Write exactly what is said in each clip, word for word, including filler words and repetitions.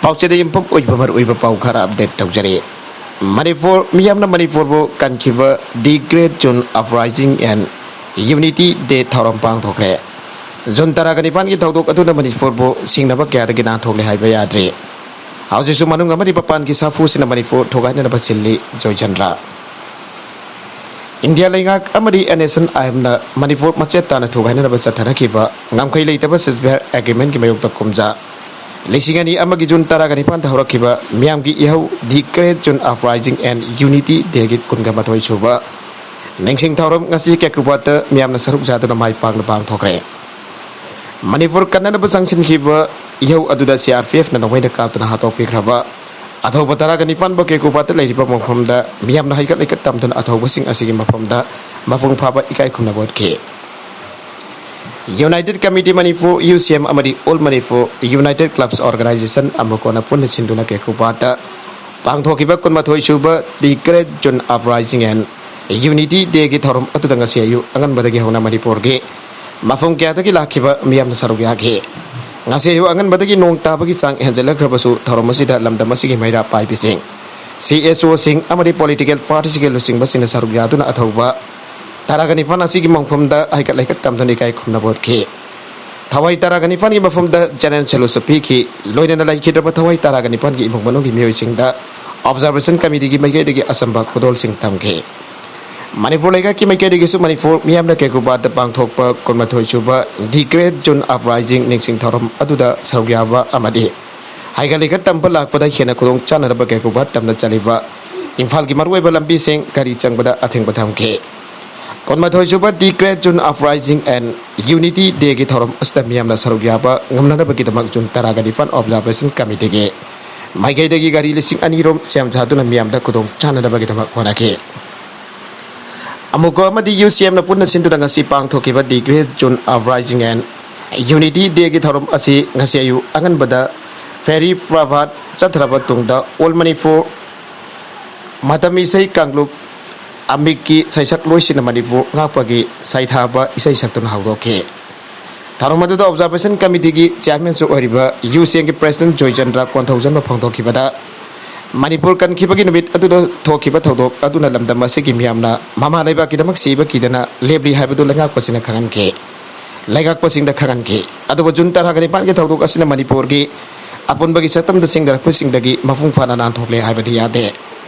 ꯄꯥꯎꯆꯦꯗ ꯌꯨꯝꯐꯝ ꯑꯣꯏꯕ ꯃꯔꯨꯑꯣꯏꯕ ꯄꯥꯎ ꯈꯔ ꯑꯞꯗꯦꯠ ꯇꯧꯖꯔꯤ꯫ ꯃꯅꯤꯄꯨꯔ ꯃꯤꯌꯥꯝꯅ ꯃꯅꯤꯄꯨꯔꯕꯨ ꯀꯟꯈꯤꯕ The Great June Uprising and Unity Day ꯊꯧꯔꯝ ꯄꯥꯡꯊꯣꯛꯈ꯭ꯔꯦ꯫ ꯖꯨꯟ ꯇꯔꯥꯒ ꯅꯤꯄꯥꯟꯒꯤ ꯊꯧꯗꯣꯛ ꯑꯗꯨꯅ ꯃꯅꯤꯄꯨꯔꯕꯨ ꯁꯤꯡꯅꯕ ꯀꯌꯥꯗꯒꯤ ꯅꯥꯟꯊꯣꯛꯂꯦ ꯍꯥꯏꯕ ꯌꯥꯗ꯭ꯔꯤ꯫ ꯍꯧꯖꯤꯛꯁꯨ ꯃꯅꯨꯡ ꯑꯃꯗꯤ ꯃꯄꯥꯟꯒꯤ ꯁꯥꯐꯨꯁꯤꯡꯅ ꯃꯅꯤꯄꯨꯔ ꯊꯨꯒꯥꯏꯅꯅꯕ ꯁꯤꯜꯂꯤ꯫ ꯖꯣꯏꯆꯟꯗ꯭ꯔ꯫ ꯏꯟꯗꯤꯌꯥ ꯂꯩꯉꯥꯛ ꯑꯃꯗꯤ NSCN-IMꯅ ꯃꯅꯤꯄꯨꯔ ꯃꯆꯦꯠ ꯇꯥꯅ ꯊꯨꯒꯥꯏꯅꯅꯕ ꯆꯠꯊꯔꯛꯈꯤꯕ ꯉꯝꯈꯩ ꯂꯩꯇꯕ ceasefire agreement-ꯀꯤ ꯃꯥꯌꯣꯛꯇ ꯀꯨꯝꯖꯥ ꯂꯤꯁꯤꯡ ꯑꯅꯤ ꯑꯃꯒꯤ ꯖꯨꯟ ꯇꯔꯥꯒ ꯅꯤꯄꯥꯟꯗ ꯍꯧꯔꯛꯈꯤꯕ ꯃꯤꯌꯥꯝꯒꯤ ꯏꯍꯧ The Great June Uprising and Unity Day-ꯒꯤ ꯀꯨꯟꯒ ꯃꯥꯊꯣꯏ ꯁꯨꯕ ꯅꯤꯡꯁꯤꯡ ꯊꯧꯔꯝ ꯉꯁꯤ ꯀꯦꯀꯨꯕꯥꯠꯇ ꯃꯤꯌꯥꯝꯅ ꯁꯔꯨꯛ ꯌꯥꯗꯨꯅ ꯃꯥꯏ ꯄꯥꯛꯅ ꯄꯥꯡꯊꯣꯛꯈ꯭ꯔꯦ꯫ ꯃꯅꯤꯄꯨꯔ ꯀꯟꯅꯅꯕ ꯆꯪꯁꯤꯟꯈꯤꯕ ꯏꯍꯧ ꯑꯗꯨꯗ CRPF-ꯅ ꯅꯣꯡꯃꯩꯅ ꯀꯥꯞꯇꯨꯅ ꯍꯥꯠꯇꯣꯛꯄꯤꯈ꯭ꯔꯕ ꯑꯊꯧꯕ ꯇꯔꯥꯒ ꯅꯤꯄꯥꯟꯕ ꯀꯦꯀꯨꯕꯥꯠꯇ ꯂꯩꯔꯤꯕ ꯃꯐꯝꯗ ꯃꯤꯌꯥꯝꯅ ꯍꯩꯀꯠ ꯂꯩꯀꯠ ꯇꯝꯗꯨꯅ ꯑꯊꯧꯕꯁꯤꯡ ꯑꯁꯤꯒꯤ ꯃꯐꯝꯗ ꯃꯄꯨꯡ ꯐꯥꯕ ꯏꯀꯥꯏ ꯈꯨꯝꯅꯕ ꯎꯠꯈꯤ꯫ United Committee Manipur, UCM, ꯑꯃꯗꯤ All Manipur United Clubs Organisation, AMUCO-ꯅ ꯄꯨꯟꯅ ꯁꯤꯟꯗꯨꯅ ꯀꯦꯀꯨꯕꯥꯠꯇ ꯄꯥꯡꯊꯣꯛꯈꯤꯕ ꯀꯨꯟꯃꯥꯊꯣꯏ ꯁꯨꯕ The Great June Uprising and Unity Day-ꯒꯤ ꯊꯧꯔꯝ ꯑꯗꯨꯗ ꯉꯁꯤ ꯑꯌꯨꯛ ꯑꯉꯟꯕꯗꯒꯤ ꯍꯧꯅ ꯃꯅꯤꯄꯨꯔꯒꯤ ꯃꯐꯝ ꯀꯌꯥꯗꯒꯤ ꯂꯥꯛꯈꯤꯕ ꯃꯤꯌꯥꯝꯅ ꯁꯔꯨꯛ ꯌꯥꯈꯤ꯫ ꯉꯁꯤ ꯑꯌꯨꯛ ꯑꯉꯟꯕꯗꯒꯤ ꯅꯣꯡ ꯇꯥꯕꯒꯤ ꯆꯥꯡ ꯍꯦꯟꯖꯜꯂꯛꯈ꯭ꯔꯕꯁꯨ, ꯊꯧꯔꯝ ꯑꯁꯤꯗ ꯂꯝꯗꯝ ꯑꯁꯤꯒꯤ ꯃꯩꯔꯥ ꯄꯥꯏꯕꯤꯁꯤꯡ, CSO-ꯁꯤꯡ ꯑꯃꯗꯤ political party-ꯁꯤꯡꯒꯤ ꯂꯨꯆꯤꯡꯕꯁꯤꯡꯅ ꯁꯔꯨꯛ ꯌꯥꯗꯨꯅ ꯑꯊꯧꯕ ꯇꯔꯥꯒ ꯅꯤꯄꯥꯟ ꯑꯁꯤꯒꯤ ꯃꯐꯝꯗ ꯍꯩꯀꯠ ꯂꯩꯀꯠ ꯇꯝꯗꯨꯅ ꯏꯀꯥꯏ ꯈꯨꯝꯅꯕ ꯎꯠꯈꯤ꯫ ꯊꯋꯥꯏ ꯇꯔꯥꯒ ꯅꯤꯄꯥꯟꯒꯤ ꯃꯐꯝꯗ general salute-ꯁꯨ ꯄꯤꯈꯤ꯫ ꯂꯣꯏꯅꯅ ꯂꯩꯈꯤꯗ꯭ꯔꯕ ꯊꯋꯥꯏ ꯇꯔꯥꯒ ꯅꯤꯄꯥꯟꯒꯤ ꯏꯃꯨꯡ ꯃꯅꯨꯡꯒꯤ ꯃꯤꯑꯣꯏꯁꯤꯡꯗ observation committee-ꯒꯤ ꯃꯥꯏꯀꯩꯗꯒꯤ ꯑꯆꯝꯕ ꯈꯨꯗꯣꯜꯁꯤꯡ ꯇꯝꯈꯤ꯫ ꯃꯅꯤꯄꯨꯔ ꯂꯩꯉꯥꯛꯀꯤ ꯃꯥꯏꯀꯩꯗꯒꯤꯁꯨ ꯃꯅꯤꯄꯨꯔ ꯃꯤꯌꯥꯝꯅ ꯀꯦꯀꯨꯕꯥꯠꯇ ꯄꯥꯡꯊꯣꯛꯄ ꯀꯨꯟꯃꯥꯊꯣꯏ ꯁꯨꯕ The Great June Uprising ꯅꯤꯡꯁꯤꯡ ꯊꯧꯔꯝ ꯑꯗꯨꯗ ꯁꯔꯨꯛ ꯌꯥꯕ ꯑꯃꯗꯤ ꯍꯩꯀꯠ ꯂꯩꯀꯠ ꯇꯝꯕ ꯂꯥꯛꯄꯗ ꯍꯦꯟꯅ ꯈꯨꯗꯣꯡ ꯆꯥꯅꯅꯕ ꯀꯦꯀꯨꯕꯥꯠ ꯇꯝꯅ ꯆꯠꯂꯤꯕ ꯏꯝꯐꯥꯜꯒꯤ ꯃꯔꯨꯑꯣꯏꯕ ꯂꯝꯕꯤꯁꯤꯡ ꯒꯥꯔꯤ ꯆꯪꯕꯗ ꯑꯊꯤꯡꯕ ꯊꯝꯈꯤ꯫ ꯀꯨꯟꯃꯥꯊꯣꯏ ꯁꯨꯕ The Great June Uprising and Unity Day-ꯒꯤ ꯊꯧꯔꯝ ꯑꯁꯤꯗ ꯃꯤꯌꯥꯝꯅ ꯁꯔꯨꯛ ꯌꯥꯕ ꯉꯝꯅꯅꯕꯒꯤꯗꯃꯛ ꯖꯨꯟ ꯇꯔꯥꯒ ꯅꯤꯄꯥꯟ Observation Committee-ꯒꯤ ꯃꯥꯏꯀꯩꯗꯒꯤ ꯒꯥꯔꯤ ꯂꯤꯁꯤꯡ ꯑꯅꯤ ꯔꯣꯝ ꯁꯦꯝ ꯁꯥꯗꯨꯅ ꯃꯤꯌꯥꯝꯗ ꯈꯨꯗꯣꯡ ꯆꯥꯅꯅꯕꯒꯤꯗꯃꯛ ꯍꯣꯠꯅꯈꯤ꯫ AMUCO ꯑꯃꯗꯤ UCM-ꯅ ꯄꯨꯟꯅ ꯁꯤꯟꯗꯨꯅ ꯉꯁꯤ ꯄꯥꯡꯊꯣꯛꯈꯤꯕ The Great June Uprising and Unity Day-ꯒꯤ ꯊꯧꯔꯝ ꯑꯁꯤ ꯉꯁꯤ ꯑꯌꯨꯛ ꯑꯉꯟꯕꯗ ꯐꯦꯔꯤ ꯄ꯭ꯔꯚꯥꯠ ꯆꯠꯊꯔꯕ ꯇꯨꯡꯗ All Manipur ꯃꯇꯝ ꯏꯁꯩ ꯀꯥꯡꯂꯨꯞ ꯑꯃꯤꯛꯀꯤ ꯁꯩꯁꯛꯂꯣꯏꯁꯤꯡꯅ ꯃꯅꯤꯄꯨꯔ ꯉꯥꯛꯄꯒꯤ ꯁꯩꯊꯥꯕ ꯏꯁꯩ ꯁꯛꯇꯨꯅ ꯍꯧꯗꯣꯛꯈꯤ꯫ ꯊꯧꯔꯝ ꯑꯗꯨꯗ ꯑꯣꯕꯖꯥꯔꯕꯦꯁꯟ ꯀꯃꯤꯇꯤꯒꯤ ꯆꯤꯌꯥꯔꯃꯦꯟꯁꯨ ꯑꯣꯏꯔꯤꯕ ꯌꯨ ꯁꯤ ꯑꯦꯟꯒꯤ ꯄ꯭ꯔꯦꯁꯤꯗꯦꯟꯠ ꯖꯣꯏꯆꯟꯗ꯭ꯔ ꯀꯣꯟꯊꯧꯖꯝꯅ ꯐꯣꯡꯗꯣꯛꯈꯤꯕꯗ, ꯃꯅꯤꯄꯨꯔ ꯀꯟꯈꯤꯕꯒꯤ ꯅꯨꯃꯤꯠ ꯑꯗꯨꯗ ꯊꯣꯛꯈꯤꯕ ꯊꯧꯗꯣꯛ ꯑꯗꯨꯅ ꯂꯝꯗꯝ ꯑꯁꯤꯒꯤ ꯃꯤꯌꯥꯝꯅ ꯃꯃꯥ ꯂꯩꯕꯥꯛꯀꯤꯗꯃꯛ ꯁꯤꯕ ꯀꯤꯗꯅ ꯂꯦꯞꯂꯤ ꯍꯥꯏꯕꯗꯨ ꯂꯩꯉꯥꯛꯄꯁꯤꯡꯅ ꯈꯪꯍꯟꯈꯤ꯫ ꯂꯩꯉꯥꯛꯄꯁꯤꯡꯗ ꯈꯪꯍꯟꯈꯤ꯫ ꯑꯗꯨꯕꯨ ꯖꯨꯟ ꯇꯔꯥꯒ ꯅꯤꯄꯥꯟꯒꯤ ꯊꯧꯗꯣꯛ ꯑꯁꯤꯅ ꯃꯅꯤꯄꯨꯔꯒꯤ ꯑꯄꯨꯟꯕꯒꯤ ꯁꯛꯇꯝꯗ ꯁꯤꯡꯅꯔꯛꯄꯁꯤꯡꯗꯒꯤ ꯃꯄꯨꯡ ꯐꯥꯅ ꯅꯥꯟꯊꯣꯛꯂꯦ ꯍꯥꯏꯕꯗꯤ ꯌꯥꯗꯦ꯫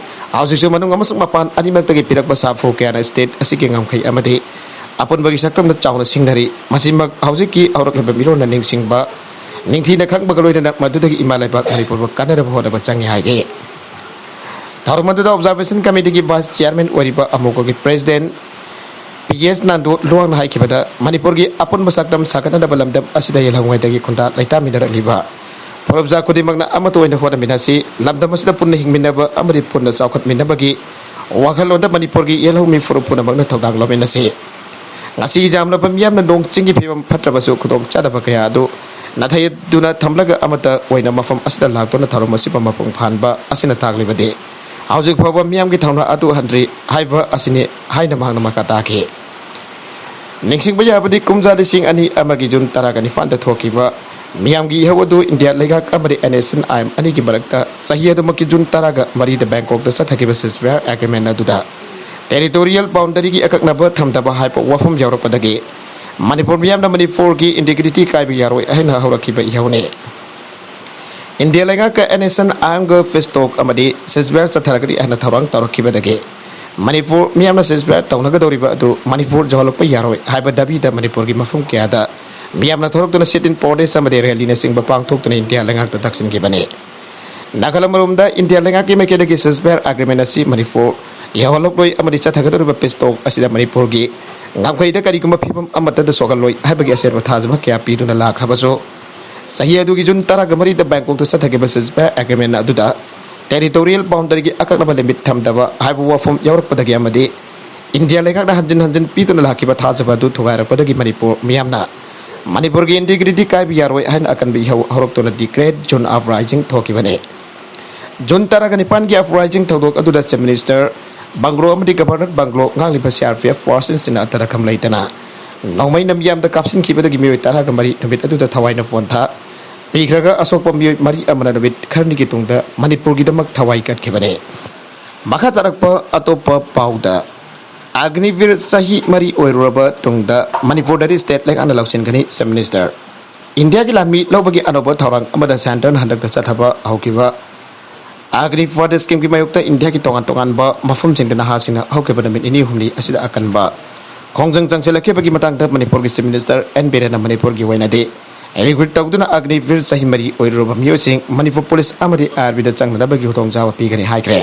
ꯍꯧꯖꯤꯛꯁꯨ ꯃꯅꯨꯡ ꯑꯃꯁꯨꯡ ꯃꯄꯥꯟ ꯑꯅꯤꯃꯛꯇꯒꯤ ꯄꯤꯔꯛꯄ ꯁꯥꯐꯨ ꯀꯌꯥꯅ ꯁ꯭ꯇꯦꯠ ꯑꯁꯤꯒꯤ ꯉꯝꯈꯩ ꯑꯃꯗꯤ ꯑꯄꯨꯟꯕꯒꯤ ꯁꯛꯇꯝꯗ ꯆꯥꯎꯅ ꯁꯤꯡꯅꯔꯤ꯫ ꯃꯁꯤꯃꯛ ꯍꯧꯖꯤꯛꯀꯤ ꯍꯧꯔꯛꯂꯤꯕ ꯃꯤꯔꯣꯟꯅ ꯅꯤꯡꯁꯤꯡꯕ, ꯅꯤꯡꯊꯤꯅ ꯈꯪꯕꯒ ꯂꯣꯏꯅꯅ ꯃꯗꯨꯗꯒꯤ ꯏꯃꯥ ꯂꯩꯕꯥꯛ ꯃꯅꯤꯄꯨꯔꯕꯨ ꯀꯥꯟꯅꯅꯕ ꯍꯣꯠꯅꯕ ꯆꯪꯏ ꯍꯥꯏꯈꯤ꯫ ꯊꯧꯔꯝ ꯑꯗꯨꯗ ꯑꯣꯕꯖꯥꯔꯕꯦꯁꯟ ꯀꯃꯤꯇꯤꯒꯤ ꯚꯥꯏꯁ ꯆꯤꯌꯥꯔꯃꯦꯟ ꯑꯣꯏꯔꯤꯕ ꯑꯃꯣꯀꯣꯒꯤ ꯄ꯭ꯔꯦꯁꯤꯗꯦꯟꯠ ꯄꯤ ꯑꯦꯁ ꯅꯥꯟꯗꯣ ꯂꯨꯋꯥꯡꯅ ꯍꯥꯏꯈꯤꯕꯗ, ꯃꯅꯤꯄꯨꯔꯒꯤ ꯑꯄꯨꯟꯕ ꯁꯛꯇꯝ ꯁꯥꯒꯠꯅꯅꯕ ꯂꯝꯗꯝ ꯑꯁꯤꯗ ꯌꯦꯜꯍꯧꯉꯩꯗꯒꯤ ꯈꯨꯟꯗꯥ ꯂꯩꯇꯥꯃꯤꯟꯅꯔꯛꯂꯤꯕ ꯐꯨꯔꯨꯞ ꯖꯥꯠ ꯈꯨꯗꯤꯡꯃꯛꯅ ꯑꯃꯠꯇ ꯑꯣꯏꯅ ꯍꯣꯠꯅꯃꯤꯟꯅꯁꯤ꯫ ꯂꯝꯗꯝ ꯑꯁꯤꯗ ꯄꯨꯟꯅ ꯍꯤꯡꯃꯤꯟꯅꯕ ꯑꯃꯗꯤ ꯄꯨꯟꯅ ꯆꯥꯎꯈꯠꯃꯤꯟꯅꯕꯒꯤ ꯋꯥꯈꯜꯂꯣꯟꯗ ꯃꯅꯤꯄꯨꯔꯒꯤ ꯌꯦꯜꯍꯧꯃꯤ ꯐꯨꯔꯨꯞ ꯄꯨꯝꯅꯃꯛꯅ ꯊꯧꯗꯥꯡ ꯂꯧꯃꯤꯟꯅꯁꯤ꯫ ꯉꯁꯤꯒꯤ ꯌꯥꯝꯂꯕ ꯃꯤꯌꯥꯝꯅ ꯅꯣꯡ ꯆꯤꯡꯒꯤ ꯐꯤꯕꯝ ꯐꯠꯇ꯭ꯔꯕꯁꯨ ꯈꯨꯗꯣꯡꯆꯥꯗꯕ ꯀꯌꯥ ꯑꯗꯨ ꯅꯥꯊꯩꯗꯨꯅ ꯊꯝꯂꯒ ꯑꯃꯠꯇ ꯑꯣꯏꯅ ꯃꯐꯝ ꯑꯁꯤꯗ ꯂꯥꯛꯇꯨꯅ ꯊꯧꯔꯝ ꯑꯁꯤꯕꯨ ꯃꯄꯨꯡ ꯐꯥꯍꯟꯕ ꯑꯁꯤꯅ ꯇꯥꯛꯂꯤꯕꯗꯤ ꯍꯧꯖꯤꯛ ꯐꯥꯎꯕ ꯃꯤꯌꯥꯝꯒꯤ ꯊꯧꯅꯥ ꯑꯗꯨ ꯍꯟꯗ꯭ꯔꯤ ꯍꯥꯏꯕ ꯑꯁꯤꯅꯤ ꯍꯥꯏꯅ ꯃꯍꯥꯛꯅ ꯃꯈꯥ ꯇꯥꯈꯤ꯫ ꯅꯤꯡꯁꯤꯡꯕ ꯌꯥꯕꯗꯤ ꯀꯨꯝꯖꯥ ꯂꯤꯁꯤꯡ ꯑꯅꯤ ꯑꯃꯒꯤ ꯖꯨꯟ ꯇꯔꯥꯒ ꯅꯤꯄꯥꯟꯗ ꯊꯣꯛꯈꯤꯕ ꯃꯤꯌꯥꯝꯒꯤ ꯏꯍꯧ ꯑꯗꯨ ꯏꯟꯗꯤꯌꯥ ꯂꯩꯉꯥꯛ ꯑꯃꯗꯤ N S N I M ꯑꯅꯤꯒꯤ ꯃꯔꯛꯇ ꯆꯍꯤ ꯑꯗꯨꯃꯛꯀꯤ ꯖꯨꯟ ꯇꯔꯥꯒ ꯃꯔꯤꯗ ꯕꯦꯡꯀꯣꯛꯇ ꯆꯠꯊꯈꯤꯕ ꯁꯤꯖꯐꯥꯌꯔ ꯑꯦꯒ꯭ꯔꯤꯃꯦꯟ ꯑꯗꯨꯗ ꯇꯦꯔꯤꯇꯣꯔꯤꯌꯦꯜ ꯕꯥꯎꯟꯗꯔꯤꯒꯤ ꯑꯀꯛꯅꯕ ꯊꯝꯗꯕ ꯍꯥꯏꯕ ꯋꯥꯐꯝ ꯌꯥꯎꯔꯛꯄꯗꯒꯤ ꯃꯅꯤꯄꯨꯔ ꯃꯤꯌꯥꯝꯅ ꯃꯅꯤꯄꯨꯔꯒꯤ ꯏꯟꯇꯤꯒ꯭ꯔꯤꯇꯤ ꯀꯥꯏꯕ ꯌꯥꯔꯣꯏ ꯍꯥꯏꯅ ꯍꯧꯔꯛꯈꯤꯕ ꯏꯍꯧꯅꯤ꯫ ꯏꯟꯗꯤꯌꯥ ꯂꯩꯉꯥꯛꯀ ꯑꯦꯟ ꯑꯦꯁ ꯑꯦꯟ ꯑꯥꯏ ꯑꯦꯝꯒ ꯄꯤꯁ ꯇꯣꯛ ꯑꯃꯗꯤ ꯁꯤꯖꯐꯥꯌꯔ ꯆꯠꯊꯔꯒꯅꯤ ꯍꯥꯏꯅ ꯊꯧꯔꯥꯡ ꯇꯧꯔꯛꯈꯤꯕꯗꯒꯤ ꯃꯅꯤꯄꯨꯔ ꯃꯤꯌꯥꯝꯅ ꯁꯤꯖꯐꯥꯌꯔ ꯇꯧꯅꯒꯗꯧꯔꯤꯕ ꯑꯗꯨ ꯃꯅꯤꯄꯨꯔ ꯌꯧꯍꯜꯂꯛꯄ ꯌꯥꯔꯣꯏ ꯍꯥꯏꯕ ꯗꯥꯕꯤꯗ ꯃꯅꯤꯄꯨꯔꯒꯤ ꯃꯐꯝ ꯀꯌꯥꯗ ꯃꯤꯌꯥꯝꯅ ꯊꯣꯛꯂꯛꯇꯨꯅ ꯁꯤꯠ ꯏꯟ ꯄ꯭ꯔꯣꯇꯦꯁ ꯑꯃꯗꯤ ꯔꯦꯂꯤꯅꯆꯤꯡꯕ ꯄꯥꯡꯊꯣꯛꯇꯨꯅ ꯏꯟꯗꯤꯌꯥ ꯂꯩꯉꯥꯛꯇ ꯇꯛꯁꯤꯟꯈꯤꯕꯅꯤ꯫ ꯅꯥꯀꯜ ꯑꯃꯔꯣꯝꯗ ꯏꯟꯗꯤꯌꯥ ꯂꯩꯉꯥꯛꯀꯤ ꯃꯥꯏꯀꯩꯗꯒꯤ ꯁꯤꯖꯐꯥꯌꯔ ꯑꯦꯒ꯭ꯔꯤꯃꯦꯟ ꯑꯁꯤ ꯃꯅꯤꯄꯨꯔ ꯌꯧꯍꯜꯂꯛꯂꯣꯏ ꯑꯃꯗꯤ ꯆꯠꯊꯒꯗꯧꯔꯤꯕ ꯄꯤꯁ ꯇꯣꯛ ꯑꯁꯤꯗ ꯃꯅꯤꯄꯨꯔꯒꯤ ꯉꯝꯈꯩꯗ ꯀꯔꯤꯒꯨꯝꯕ ꯐꯤꯕꯝ ꯑꯃꯠꯇꯗ ꯁꯣꯛꯍꯜꯂꯣꯏ ꯍꯥꯏꯕꯒꯤ ꯑꯆꯦꯠꯄ ꯊꯥꯖꯕ ꯀꯌꯥ ꯄꯤꯗꯨꯅ ꯂꯥꯛꯈ꯭ꯔꯕꯁꯨ, ꯆꯍꯤ ꯑꯗꯨꯒꯤ ꯖꯨꯟ ꯇꯔꯥꯒ ꯃꯔꯤꯗ ꯕꯦꯡꯀꯣꯛꯇ ꯆꯠꯊꯈꯤꯕ ꯁꯤꯖꯐꯥꯌꯔ ꯑꯦꯒ꯭ꯔꯤꯃꯦꯟ ꯑꯗꯨꯗ ꯇꯦꯔꯤꯇꯣꯔꯤꯌꯦꯜ ꯕꯥꯎꯟꯗꯔꯤꯒꯤ ꯑꯀꯛꯅꯕ ꯂꯤꯃꯤꯠ ꯊꯝꯗꯕ ꯍꯥꯏꯕ ꯋꯥꯐꯝ ꯌꯥꯎꯔꯛꯄꯗꯒꯤ ꯑꯃꯗꯤ ꯏꯟꯗꯤꯌꯥ ꯂꯩꯉꯥꯛꯅ ꯍꯟꯖꯤꯟ ꯍꯟꯖꯤꯟ ꯄꯤꯗꯨꯅ ꯂꯥꯛꯈꯤꯕ ꯊꯥꯖꯕ ꯑꯗꯨ ꯊꯨꯒꯥꯏꯔꯛꯄꯗꯒꯤ ꯃꯅꯤꯄꯨꯔ ꯃꯤꯌꯥꯝꯅ ꯃꯅꯤꯄꯨꯔꯒꯤ ꯏꯟꯇꯤꯒ꯭ꯔꯤꯇꯤ ꯀꯥꯏꯕ ꯌꯥꯔꯣꯏ ꯍꯥꯏꯅ ꯑꯀꯟꯕ ꯏꯍꯧ ꯍꯧꯔꯛꯇꯨꯅ ꯗꯤ ꯒ꯭ꯔꯦꯠ ꯖꯨꯟ ꯑꯞꯔꯥꯏꯖꯤꯡ ꯊꯣꯛꯈꯤꯕꯅꯤ꯫ ꯖꯨꯟ ꯇꯔꯥꯒ ꯅꯤꯄꯥꯟꯒꯤ ꯑꯞꯔꯥꯏꯖꯤꯡ ꯊꯧꯗꯣꯛ ꯑꯗꯨꯗ ꯆꯤꯐ ꯃꯤꯅꯤꯁꯇꯔ ꯕꯪꯒ꯭ꯂꯣ ꯑꯃꯗꯤ governor bungalow ꯉꯥꯡꯂꯤꯕ C R P F ꯐꯣꯔꯁꯁꯤꯡꯁꯤꯅ ꯑꯇꯔꯈꯝ ꯂꯩꯇꯅ ꯅꯣꯡꯃꯩꯅ ꯃꯤꯌꯥꯝꯗ ꯀꯥꯞꯁꯤꯟꯈꯤꯕꯗꯒꯤ ꯃꯤꯑꯣꯏ ꯇꯔꯥꯒ ꯃꯔꯤ ꯅꯨꯃꯤꯠ ꯑꯗꯨꯗ ꯊꯋꯥꯏꯅ ꯄꯣꯟꯊꯥ ꯄꯤꯈ꯭ꯔꯒ, ꯑꯁꯣꯛꯄ ꯃꯤꯑꯣꯏ ꯃꯔꯤ ꯑꯃꯅ ꯅꯨꯃꯤꯠ ꯈꯔꯅꯤꯒꯤ ꯇꯨꯡꯗ ꯃꯅꯤꯄꯨꯔꯒꯤꯗꯃꯛ ꯊꯋꯥꯏ ꯀꯠꯈꯤꯕꯅꯤ꯫ ꯃꯈꯥ ꯇꯥꯔꯛꯄ ꯑꯇꯣꯞꯄ ꯄꯥꯎꯗ, ꯑꯒꯅꯤꯕꯤꯔ ꯆꯍꯤ ꯃꯔꯤ ꯑꯣꯏꯔꯨꯔꯕ ꯇꯨꯡꯗ ꯃꯅꯤꯄꯨꯔꯗꯗꯤ state ꯂꯩꯉꯥꯛꯅ ꯂꯧꯁꯤꯟꯒꯅꯤ, Chief Minister꯫ ꯏꯟꯗꯤꯌꯥꯒꯤ ꯂꯥꯟꯃꯤ ꯂꯧꯕꯒꯤ ꯑꯅꯧꯕ ꯊꯧꯔꯥꯡ ꯑꯃꯗ centreꯅ ꯍꯟꯗꯛꯇ ꯆꯠꯊꯕ ꯍꯧꯈꯤꯕ ꯑꯒꯅꯤꯄꯥꯊ schemeꯒꯤ ꯃꯥꯌꯣꯛꯇ ꯏꯟꯗꯤꯌꯥꯒꯤ ꯇꯣꯉꯥꯟ ꯇꯣꯉꯥꯟꯕ ꯃꯐꯝꯁꯤꯡꯗ ꯅꯍꯥꯁꯤꯡꯅ ꯍꯧꯈꯤꯕ ꯅꯨꯃꯤꯠ ꯅꯤꯅꯤ ꯍꯨꯝꯅꯤ ꯑꯁꯤꯗ ꯑꯀꯟꯕ ꯈꯣꯡꯖꯪ ꯆꯪꯁꯤꯜꯂꯛꯈꯤꯕꯒꯤ ꯃꯇꯥꯡꯗ ꯃꯅꯤꯄꯨꯔꯒꯤ Chief Minister ꯑꯦꯟ ꯕꯤꯔꯦꯟꯅ ꯃꯅꯤꯄꯨꯔꯒꯤ ꯑꯣꯏꯅꯗꯤ recruit ꯇꯧꯗꯨꯅ ꯑꯒꯅꯤꯕꯤꯔ ꯆꯍꯤ ꯃꯔꯤ ꯑꯣꯏꯔꯨꯔꯕ ꯃꯤꯑꯣꯏꯁꯤꯡ ꯃꯅꯤꯄꯨꯔ ꯄꯨꯂꯤꯁ ꯑꯃꯗꯤ ꯑꯥꯔꯃꯤꯗ ꯆꯪꯅꯅꯕꯒꯤ ꯈꯨꯗꯣꯡꯆꯥꯕ ꯄꯤꯒꯅꯤ ꯍꯥꯏꯈ꯭ꯔꯦ꯫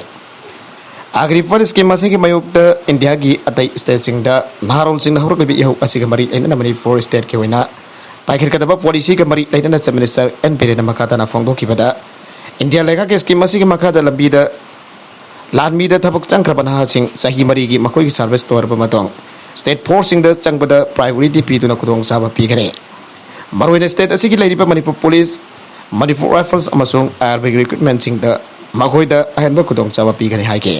ꯑꯒꯅꯤꯄꯥꯊ scheme ꯑꯁꯤꯒꯤ ꯃꯥꯌꯣꯛꯇ ꯏꯟꯗꯤꯌꯥꯒꯤ ꯑꯇꯩ stateꯁꯤꯡꯗ ꯅꯍꯥꯔꯣꯜꯁꯤꯡꯅ ꯍꯧꯔꯛꯂꯤꯕ ꯏꯍꯧ ꯑꯁꯤꯒ ꯃꯔꯤ ꯂꯩꯅꯅ ꯃꯅꯤꯄꯨꯔ stateꯀꯤ ꯑꯣꯏꯅ ꯄꯥꯏꯈꯠꯀꯗꯕ policyꯒ ꯃꯔꯤ ꯂꯩꯅꯅ Chief Minister ꯑꯦꯟ ꯕꯤꯔꯦꯟꯅ ꯃꯈꯥ ꯇꯥꯅ ꯐꯣꯡꯗꯣꯛꯈꯤꯕꯗ, ꯏꯟꯗꯤꯌꯥ ꯂꯩꯉꯥꯛꯀꯤ scheme ꯑꯁꯤꯒꯤ ꯃꯈꯥꯗ ꯂꯝꯕꯤꯗ, ꯂꯥꯟꯃꯤꯗ ꯊꯕꯛ ꯆꯪꯈ꯭ꯔꯕ ꯅꯍꯥꯁꯤꯡ ꯆꯍꯤ ꯃꯔꯤꯒꯤ ꯃꯈꯣꯏꯒꯤ service ꯂꯣꯏꯔꯕ ꯃꯇꯨꯡ state forceꯁꯤꯡꯗ ꯆꯪꯕꯗ priority ꯄꯤꯗꯨꯅ ꯈꯨꯗꯣꯡꯆꯥꯕ ꯄꯤꯒꯅꯤ꯫ ꯃꯔꯨꯑꯣꯏꯅ state ꯑꯁꯤꯒꯤ ꯂꯩꯔꯤꯕ ꯃꯅꯤꯄꯨꯔ ꯄꯨꯂꯤꯁ, ꯃꯅꯤꯄꯨꯔ ꯔꯥꯏꯐꯜꯁ ꯑꯃꯁꯨꯡ ꯑꯥꯔꯃꯤꯒꯤ recruitmentꯁꯤꯡꯗ ꯃꯈꯣꯏꯗ ꯑꯍꯦꯟꯕ ꯈꯨꯗꯣꯡꯆꯥꯕ ꯄꯤꯒꯅꯤ ꯍꯥꯏꯈꯤ꯫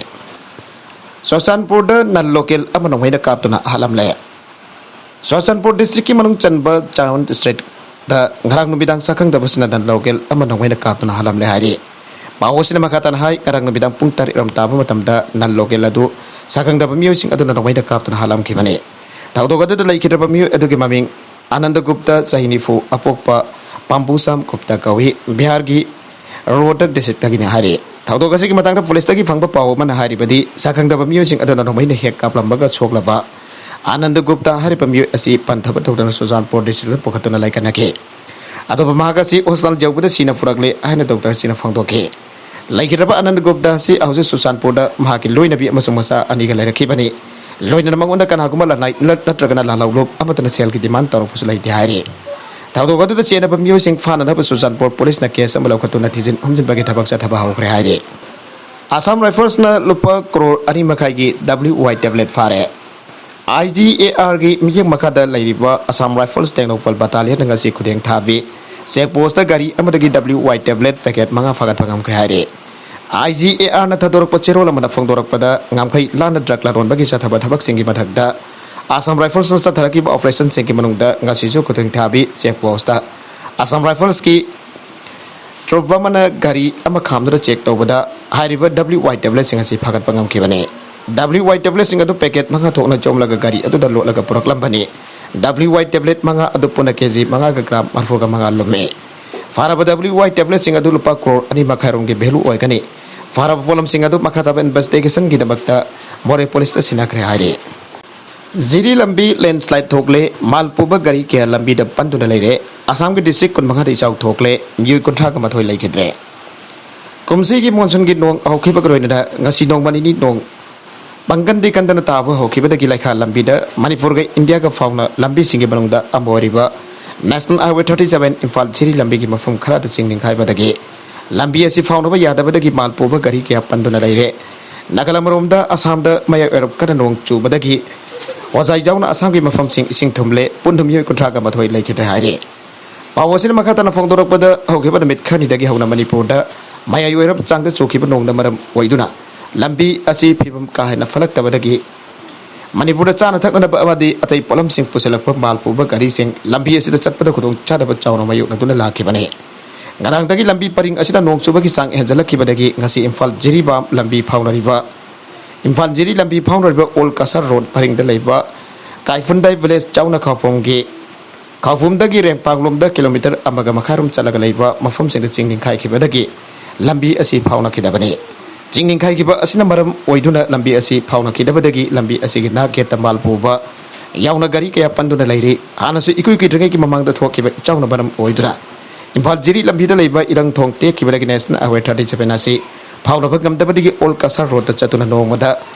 ꯆꯨꯔꯆꯥꯟꯄꯨꯔꯗ non local ꯑꯃ ꯅꯣꯡꯃꯩꯅ ꯀꯥꯞꯇꯨꯅ ꯍꯥꯠꯂꯝꯂꯦ꯫ ꯆꯨꯔꯆꯥꯟꯄꯨꯔ districtꯀꯤ ꯃꯅꯨꯡ ꯆꯟꯕ ꯆꯥꯟꯗ streetꯇ ꯉꯔꯥꯡ ꯅꯨꯃꯤꯗꯥꯡ ꯁꯛꯈꯪꯗꯕꯁꯤꯡꯅ non local ꯑꯃ ꯅꯣꯡꯃꯩꯅ ꯀꯥꯞꯇꯨꯅ ꯍꯥꯠꯂꯝꯂꯦ ꯍꯥꯏꯔꯤ꯫ ꯄꯥꯎ ꯑꯁꯤꯅ ꯃꯈꯥ ꯇꯥꯅ ꯍꯥꯏ, ꯉꯔꯥꯡ ꯅꯨꯃꯤꯗꯥꯡ ꯄꯨꯡ ꯇꯔꯦꯠ ꯔꯣꯝ ꯇꯥꯕ ꯃꯇꯝꯗ non local ꯑꯗꯨ ꯁꯛꯈꯪꯗꯕ ꯃꯤꯑꯣꯏꯁꯤꯡ ꯑꯗꯨꯅ ꯅꯣꯡꯃꯩꯅ ꯀꯥꯞꯇꯨꯅ ꯍꯥꯠꯂꯝꯈꯤꯕꯅꯤ꯫ ꯊꯧꯗꯣꯛ ꯑꯗꯨꯗ ꯂꯩꯈꯤꯗ꯭ꯔꯕ ꯃꯤꯑꯣꯏ ꯑꯗꯨꯒꯤ ꯃꯃꯤꯡ ꯑꯅꯟꯗ ꯒꯨꯞꯇ, ꯆꯍꯤ ꯅꯤꯐꯨ, ꯑꯄꯣꯛꯄ ꯄꯥꯝꯕꯨꯁꯥꯝ ꯒꯨꯞꯇ ꯀꯧꯏ, ꯕꯤꯍꯥꯔꯒꯤ ꯔꯣꯍꯇꯛ districtꯇꯒꯤꯅꯤ ꯍꯥꯏꯔꯤ꯫ ꯊꯧꯗꯣꯛ ꯑꯁꯤꯒꯤ ꯃꯇꯥꯡꯗ ꯄꯨꯂꯤꯁꯇꯒꯤ ꯐꯪꯕ ꯄꯥꯎ ꯑꯃꯅ ꯍꯥꯏꯔꯤꯕꯗꯤ, ꯁꯛꯈꯪꯗꯕ ꯃꯤꯑꯣꯏꯁꯤꯡ ꯑꯗꯨꯅ ꯅꯣꯡꯃꯩꯅ ꯍꯦꯛ ꯀꯥꯞꯂꯝꯕꯒ ꯁꯣꯛꯂꯕ ꯑꯅꯟꯗ ꯒꯨꯞꯇ ꯍꯥꯏꯔꯤꯕ ꯃꯤꯑꯣꯏ ꯑꯁꯤ ꯄꯟꯊꯕ ꯇꯧꯗꯅ ꯆꯨꯔꯆꯥꯟꯄꯨꯔ districtꯇ ꯄꯨꯈꯠꯇꯨꯅ ꯂꯥꯏꯀꯠꯅꯈꯤ꯫ ꯑꯗꯨꯕꯨ ꯃꯍꯥꯛ ꯑꯁꯤ hospital ꯌꯧꯕꯗ ꯁꯤꯅ ꯄꯨꯔꯛꯂꯦ ꯍꯥꯏꯅ doctorꯁꯤꯡꯅ ꯐꯣꯡꯗꯣꯛꯈꯤ꯫ ꯂꯩꯈꯤꯗ꯭ꯔꯕ ꯑꯅꯟꯗ ꯒꯨꯞꯇ ꯑꯁꯤ ꯍꯧꯖꯤꯛ ꯆꯨꯔꯆꯥꯟꯄꯨꯔꯗ ꯃꯍꯥꯛꯀꯤ ꯂꯣꯏꯅꯕꯤ ꯑꯃꯁꯨꯡ ꯃꯆꯥ ꯑꯅꯤꯒ ꯂꯩꯔꯛꯈꯤꯕꯅꯤ꯫ ꯂꯣꯏꯅꯅ ꯃꯉꯣꯟꯗ ꯀꯅꯥꯒꯨꯝꯕ ꯂꯅꯥꯏ ꯅꯠ-, ꯅꯠꯇ꯭ꯔꯒꯅ ꯂꯥꯜꯍꯧꯂꯨꯞ ꯑꯃꯠꯇꯅ ꯁꯦꯜꯒꯤ demand ꯇꯧꯔꯛꯄꯁꯨ ꯂꯩꯇꯦ ꯍꯥꯏꯔꯤ꯫ ꯊꯧꯗꯣꯛ ꯑꯗꯨꯗ ꯆꯦꯟꯅꯕ ꯃꯤꯑꯣꯏꯁꯤꯡ ꯐꯥꯅꯅꯕ ꯆꯨꯔꯆꯥꯟꯄꯨꯔ ꯄꯨꯂꯤꯁꯅ case ꯑꯃ ꯂꯧꯈꯠꯇꯨꯅ ꯊꯤꯖꯤꯟ ꯍꯨꯝꯖꯤꯟꯕꯒꯤ ꯊꯕꯛ ꯆꯠꯊꯕ ꯍꯧꯈ꯭ꯔꯦ ꯍꯥꯏꯔꯤ꯫ ꯑꯁꯥꯝ ꯔꯥꯏꯐꯜꯁꯅ ꯂꯨꯄꯥ ꯀ꯭ꯔꯣꯔ ꯑꯅꯤ ꯃꯈꯥꯏꯒꯤ W Y tablet ꯐꯥꯔꯦ꯫ I G A Rꯒꯤ ꯃꯤꯠꯌꯦꯡ ꯃꯈꯥꯗ ꯂꯩꯔꯤꯕ ꯑꯁꯥꯝ ꯔꯥꯏꯐꯜꯁ ꯇꯦꯡꯅꯧꯄꯜ battalionꯅ ꯉꯁꯤ ꯈꯨꯗꯦꯡ ꯊꯥꯕꯤ check postꯇ ꯒꯥꯔꯤ ꯑꯃꯗꯒꯤ W Y tablet packet ꯃꯉꯥ ꯐꯥꯒꯠꯄ ꯉꯝꯈ꯭ꯔꯦ ꯍꯥꯏꯔꯤ꯫ I G A Rꯅ ꯊꯥꯗꯣꯔꯛꯄ ꯆꯦꯔꯣꯜ ꯑꯃꯅ ꯐꯣꯡꯗꯣꯔꯛꯄꯗ, ꯉꯝꯈꯩ ꯂꯥꯟꯅ drug ꯂꯂꯣꯟꯕꯒꯤ ꯆꯠꯊꯕ ꯊꯕꯛꯁꯤꯡꯒꯤ ꯃꯊꯛꯇ ꯑꯁꯥꯝ ꯔꯥꯏꯐꯜꯁꯅ ꯆꯠꯊꯔꯛꯈꯤꯕ ꯑꯣꯄꯔꯦꯁꯟꯁꯤꯡꯒꯤ ꯃꯅꯨꯡꯗ ꯉꯁꯤꯁꯨ ꯈꯨꯊꯦꯡ ꯊꯥꯕꯤ ꯆꯦꯛ ꯄꯣꯁꯇ ꯑꯁꯥꯝ ꯔꯥꯏꯐꯜꯁꯀꯤ ꯇ꯭ꯔꯨꯞ ꯑꯃꯅ ꯒꯥꯔꯤ ꯑꯃ ꯈꯥꯝꯗꯨꯅ ꯆꯦꯛ ꯇꯧꯕꯗ ꯍꯥꯏꯔꯤꯕ ꯗꯕ꯭ꯂꯤꯎ ꯋꯥꯏ ꯇꯦꯕ꯭ꯂꯦꯠꯁꯤꯡ ꯑꯁꯤ ꯐꯥꯒꯠꯄ ꯉꯝꯈꯤꯕꯅꯤ꯫ ꯗꯕ꯭ꯂꯤꯎ ꯋꯥꯏ ꯇꯦꯕ꯭ꯂꯦꯠꯁꯤꯡ ꯑꯗꯨ ꯄꯦꯀꯦꯠ ꯃꯉꯥ ꯊꯣꯛꯅ ꯌꯣꯝꯂꯒ ꯒꯥꯔꯤ ꯑꯗꯨꯗ ꯂꯣꯠꯂꯒ ꯄꯨꯔꯛꯂꯝꯕꯅꯤ꯫ ꯗꯕ꯭ꯂꯤꯎ ꯋꯥꯏ ꯇꯦꯕ꯭ꯂꯦꯠ ꯃꯉꯥ ꯑꯗꯨ ꯄꯨꯟꯅ ꯀꯦ ꯖꯤ ꯃꯉꯥꯒ ꯒ꯭ꯔꯥꯝ ꯃꯔꯤꯐꯨꯒ ꯃꯉꯥ ꯂꯨꯝꯃꯤ꯫ ꯐꯥꯔꯕ ꯗꯕ꯭ꯂꯤꯎ ꯋꯥꯏ ꯇꯦꯕ꯭ꯂꯦꯠꯁꯤꯡ ꯑꯗꯨ ꯂꯨꯄꯥ ꯀ꯭ꯔꯣꯔ ꯑꯅꯤ ꯃꯈꯥꯏ ꯔꯣꯝꯒꯤ ꯚꯦꯂꯨ ꯑꯣꯏꯒꯅꯤ꯫ ꯐꯥꯔꯕ ꯄꯣꯠꯂꯝꯁꯤꯡ ꯑꯗꯨ ꯃꯈꯥ ꯇꯥꯕ ꯏꯟꯚꯦꯁꯇꯤꯒꯦꯁꯟꯒꯤꯗꯃꯛꯇ ꯃꯣꯔꯦ ꯄꯨꯂꯤꯁꯇ ꯁꯤꯟꯅꯈ꯭ꯔꯦ ꯍꯥꯏꯔꯤ꯫ ꯖꯤꯔꯤ ꯂꯝꯕꯤ ꯂꯦꯟꯁ꯭ꯂꯥꯏꯗ ꯊꯣꯛꯂꯦ, ꯃꯥꯜ ꯄꯨꯕ ꯒꯥꯔꯤ ꯀꯌꯥ ꯂꯝꯕꯤꯗ ꯄꯟꯗꯨꯅ ꯂꯩꯔꯦ꯫ ꯑꯁꯥꯝꯒꯤ ꯗꯤꯁꯇ꯭ꯔꯤꯛ ꯀꯨꯟꯃꯉꯥꯗ ꯏꯆꯥꯎ ꯊꯣꯛꯂꯦ, ꯃꯤꯑꯣꯏ ꯀꯨꯟꯊ꯭ꯔꯥꯒ ꯃꯥꯊꯣꯏ ꯂꯩꯈꯤꯗ꯭ꯔꯦ꯫ ꯀꯨꯝꯁꯤꯒꯤ ꯃꯣꯟꯁꯨꯟꯒꯤ ꯅꯣꯡ ꯍꯧꯈꯤꯕꯒ ꯂꯣꯏꯅꯅ ꯉꯁꯤ ꯅꯣꯡꯃ ꯅꯤꯅꯤ ꯅꯣꯡ ꯄꯥꯡꯒꯟꯗꯤ ꯀꯟꯗꯅ ꯇꯥꯕ ꯍꯧꯈꯤꯕꯗꯒꯤ ꯂꯩꯈꯥ ꯂꯝꯕꯤꯗ ꯃꯅꯤꯄꯨꯔꯒ ꯏꯟꯗꯤꯌꯥꯒ ꯐꯥꯎꯅ ꯂꯝꯕꯤꯁꯤꯡꯒꯤ ꯃꯅꯨꯡꯗ ꯑꯃ ꯑꯣꯏꯔꯤꯕ national highway thirty seven Imphal Jiri ꯂꯝꯕꯤꯒꯤ ꯃꯐꯝ ꯈꯔꯗ ꯆꯤꯡ ꯅꯤꯡꯈꯥꯏꯕꯗꯒꯤ ꯂꯝꯕꯤ ꯑꯁꯤ ꯐꯥꯎꯅꯕ ꯌꯥꯗꯕꯗꯒꯤ ꯃꯥꯜ ꯄꯨꯕ ꯒꯥꯔꯤ ꯀꯌꯥ ꯄꯟꯗꯨꯅ ꯂꯩꯔꯦ꯫ ꯅꯥꯒꯥꯂꯝ ꯔꯣꯝꯗ ꯑꯁꯥꯝꯗ ꯃꯌꯥꯏ ꯑꯣꯏꯔꯞ ꯀꯟꯅ ꯅꯣꯡ ꯆꯨꯕꯗꯒꯤ ꯍꯣꯖꯥꯏ ꯌꯥꯎꯅ ꯑꯁꯥꯝꯒꯤ ꯃꯐꯝꯁꯤꯡ ꯏꯁꯤꯡ ꯊꯨꯝꯂꯦ, ꯄꯨꯟꯅ ꯃꯤꯑꯣꯏ ꯀꯨꯟꯊ꯭ꯔꯥꯒ ꯃꯥꯊꯣꯏ ꯂꯩꯈꯤꯗ꯭ꯔꯦ ꯍꯥꯏꯔꯤ꯫ ꯄꯥꯎ ꯑꯁꯤꯅ ꯃꯈꯥ ꯇꯥꯅ ꯐꯣꯡꯗꯣꯔꯛꯄꯗ, ꯍꯧꯈꯤꯕ ꯅꯨꯃꯤꯠ ꯈꯔꯅꯤꯗꯒꯤ ꯍꯧꯅ ꯃꯅꯤꯄꯨꯔꯗ ꯃꯌꯥꯏ ꯑꯣꯏꯔꯞ ꯆꯥꯡꯗ ꯆꯨꯈꯤꯕ ꯅꯣꯡꯅ ꯃꯔꯝ ꯑꯣꯏꯗꯨꯅ ꯂꯝꯕꯤ ꯑꯁꯤ ꯐꯤꯕꯝ ꯀꯥ ꯍꯦꯟꯅ ꯐꯠꯂꯛꯇꯕꯗꯒꯤ ꯃꯅꯤꯄꯨꯔꯗ ꯆꯥꯅ ꯊꯛꯅꯅꯕ ꯑꯃꯗꯤ ꯑꯇꯩ ꯄꯣꯠꯂꯝꯁꯤꯡ ꯄꯨꯁꯤꯜꯂꯛꯄ ꯃꯥꯜ ꯄꯨꯕ ꯒꯥꯔꯤꯁꯤꯡ ꯂꯝꯕꯤ ꯑꯁꯤꯗ ꯆꯠꯄꯗ ꯈꯨꯗꯣꯡꯆꯥꯗꯕ ꯆꯥꯎꯅ ꯃꯥꯌꯣꯛꯅꯗꯨꯅ ꯂꯥꯛꯈꯤꯕꯅꯤ꯫ ꯉꯔꯥꯡꯗꯒꯤ ꯂꯝꯕꯤ ꯄꯔꯤꯡ ꯑꯁꯤꯗ ꯅꯣꯡ ꯆꯨꯕꯒꯤ ꯆꯥꯡ ꯍꯦꯟꯖꯜꯂꯛꯈꯤꯕꯗꯒꯤ ꯉꯁꯤ ꯏꯝꯐꯥꯜ ꯖꯤꯔꯤꯕꯥꯝ ꯂꯝꯕꯤ ꯐꯥꯎꯅꯔꯤꯕ, ꯏꯝꯐꯥꯜ ꯖꯤꯔꯤ ꯂꯝꯕꯤ ꯐꯥꯎꯅꯔꯤꯕ ꯑꯣꯜ ꯀꯁꯥꯔ ꯔꯣꯗ ꯄꯔꯤꯡꯗ ꯂꯩꯕ ꯀꯥꯏꯐꯨꯟꯗꯥꯏ ꯚꯤꯂꯦꯖ ꯆꯥꯎꯅ ꯈꯥꯎꯐꯝꯒꯤ ꯈꯥꯎꯐꯨꯝꯗꯒꯤ ꯔꯦꯡꯄꯥꯡꯂꯣꯝꯗ ꯀꯤꯂꯣꯃꯤꯇꯔ ꯑꯃꯒ ꯃꯈꯥꯏꯔꯣꯝ ꯆꯠꯂꯒ ꯂꯩꯕ ꯃꯐꯝꯁꯤꯡꯗ ꯆꯤꯡ ꯅꯤꯡꯈꯥꯏꯈꯤꯕꯗꯒꯤ ꯂꯝꯕꯤ ꯑꯁꯤ ꯐꯥꯎꯅꯈꯤꯗꯕꯅꯤ꯫ ꯆꯤꯡ ꯅꯤꯡꯈꯥꯏꯈꯤꯕ ꯑꯁꯤꯅ ꯃꯔꯝ ꯑꯣꯏꯗꯨꯅ ꯂꯝꯕꯤ ꯑꯁꯤ ꯐꯥꯎꯅꯈꯤꯗꯕꯗꯒꯤ ꯂꯝꯕꯤ ꯑꯁꯤꯒꯤ ꯅꯥꯛ ꯌꯦꯠꯇ ꯃꯥꯜ ꯄꯨꯕ ꯌꯥꯎꯅ ꯒꯥꯔꯤ ꯀꯌꯥ ꯄꯟꯗꯨꯅ ꯂꯩꯔꯤ꯫ ꯍꯥꯟꯅꯁꯨ ꯏꯀꯨꯏ ꯀꯨꯏꯗ꯭ꯔꯤꯉꯩꯒꯤ ꯃꯃꯥꯡꯗ ꯊꯣꯛꯈꯤꯕ ꯏꯆꯥꯎꯅ ꯃꯔꯝ ꯑꯣꯏꯗꯨꯅ ꯏꯝꯐꯥꯜ ꯖꯤꯔꯤ ꯂꯝꯕꯤꯗ ꯂꯩꯕ ꯏꯔꯪ ꯊꯣꯡ ꯇꯦꯛꯈꯤꯕꯗꯒꯤ ꯅꯦꯁꯅꯦꯜ ꯍꯥꯏꯋꯦ ꯊꯥꯔꯇꯤ ꯁꯚꯦꯟ ꯑꯁꯤ ꯐꯥꯎꯅꯕ ꯉꯝꯗꯕꯗꯒꯤ ꯑꯣꯜ ꯀꯁꯥꯔ ꯔꯣꯗꯇ ꯆꯠꯇꯨꯅ ꯅꯣꯡꯃꯗ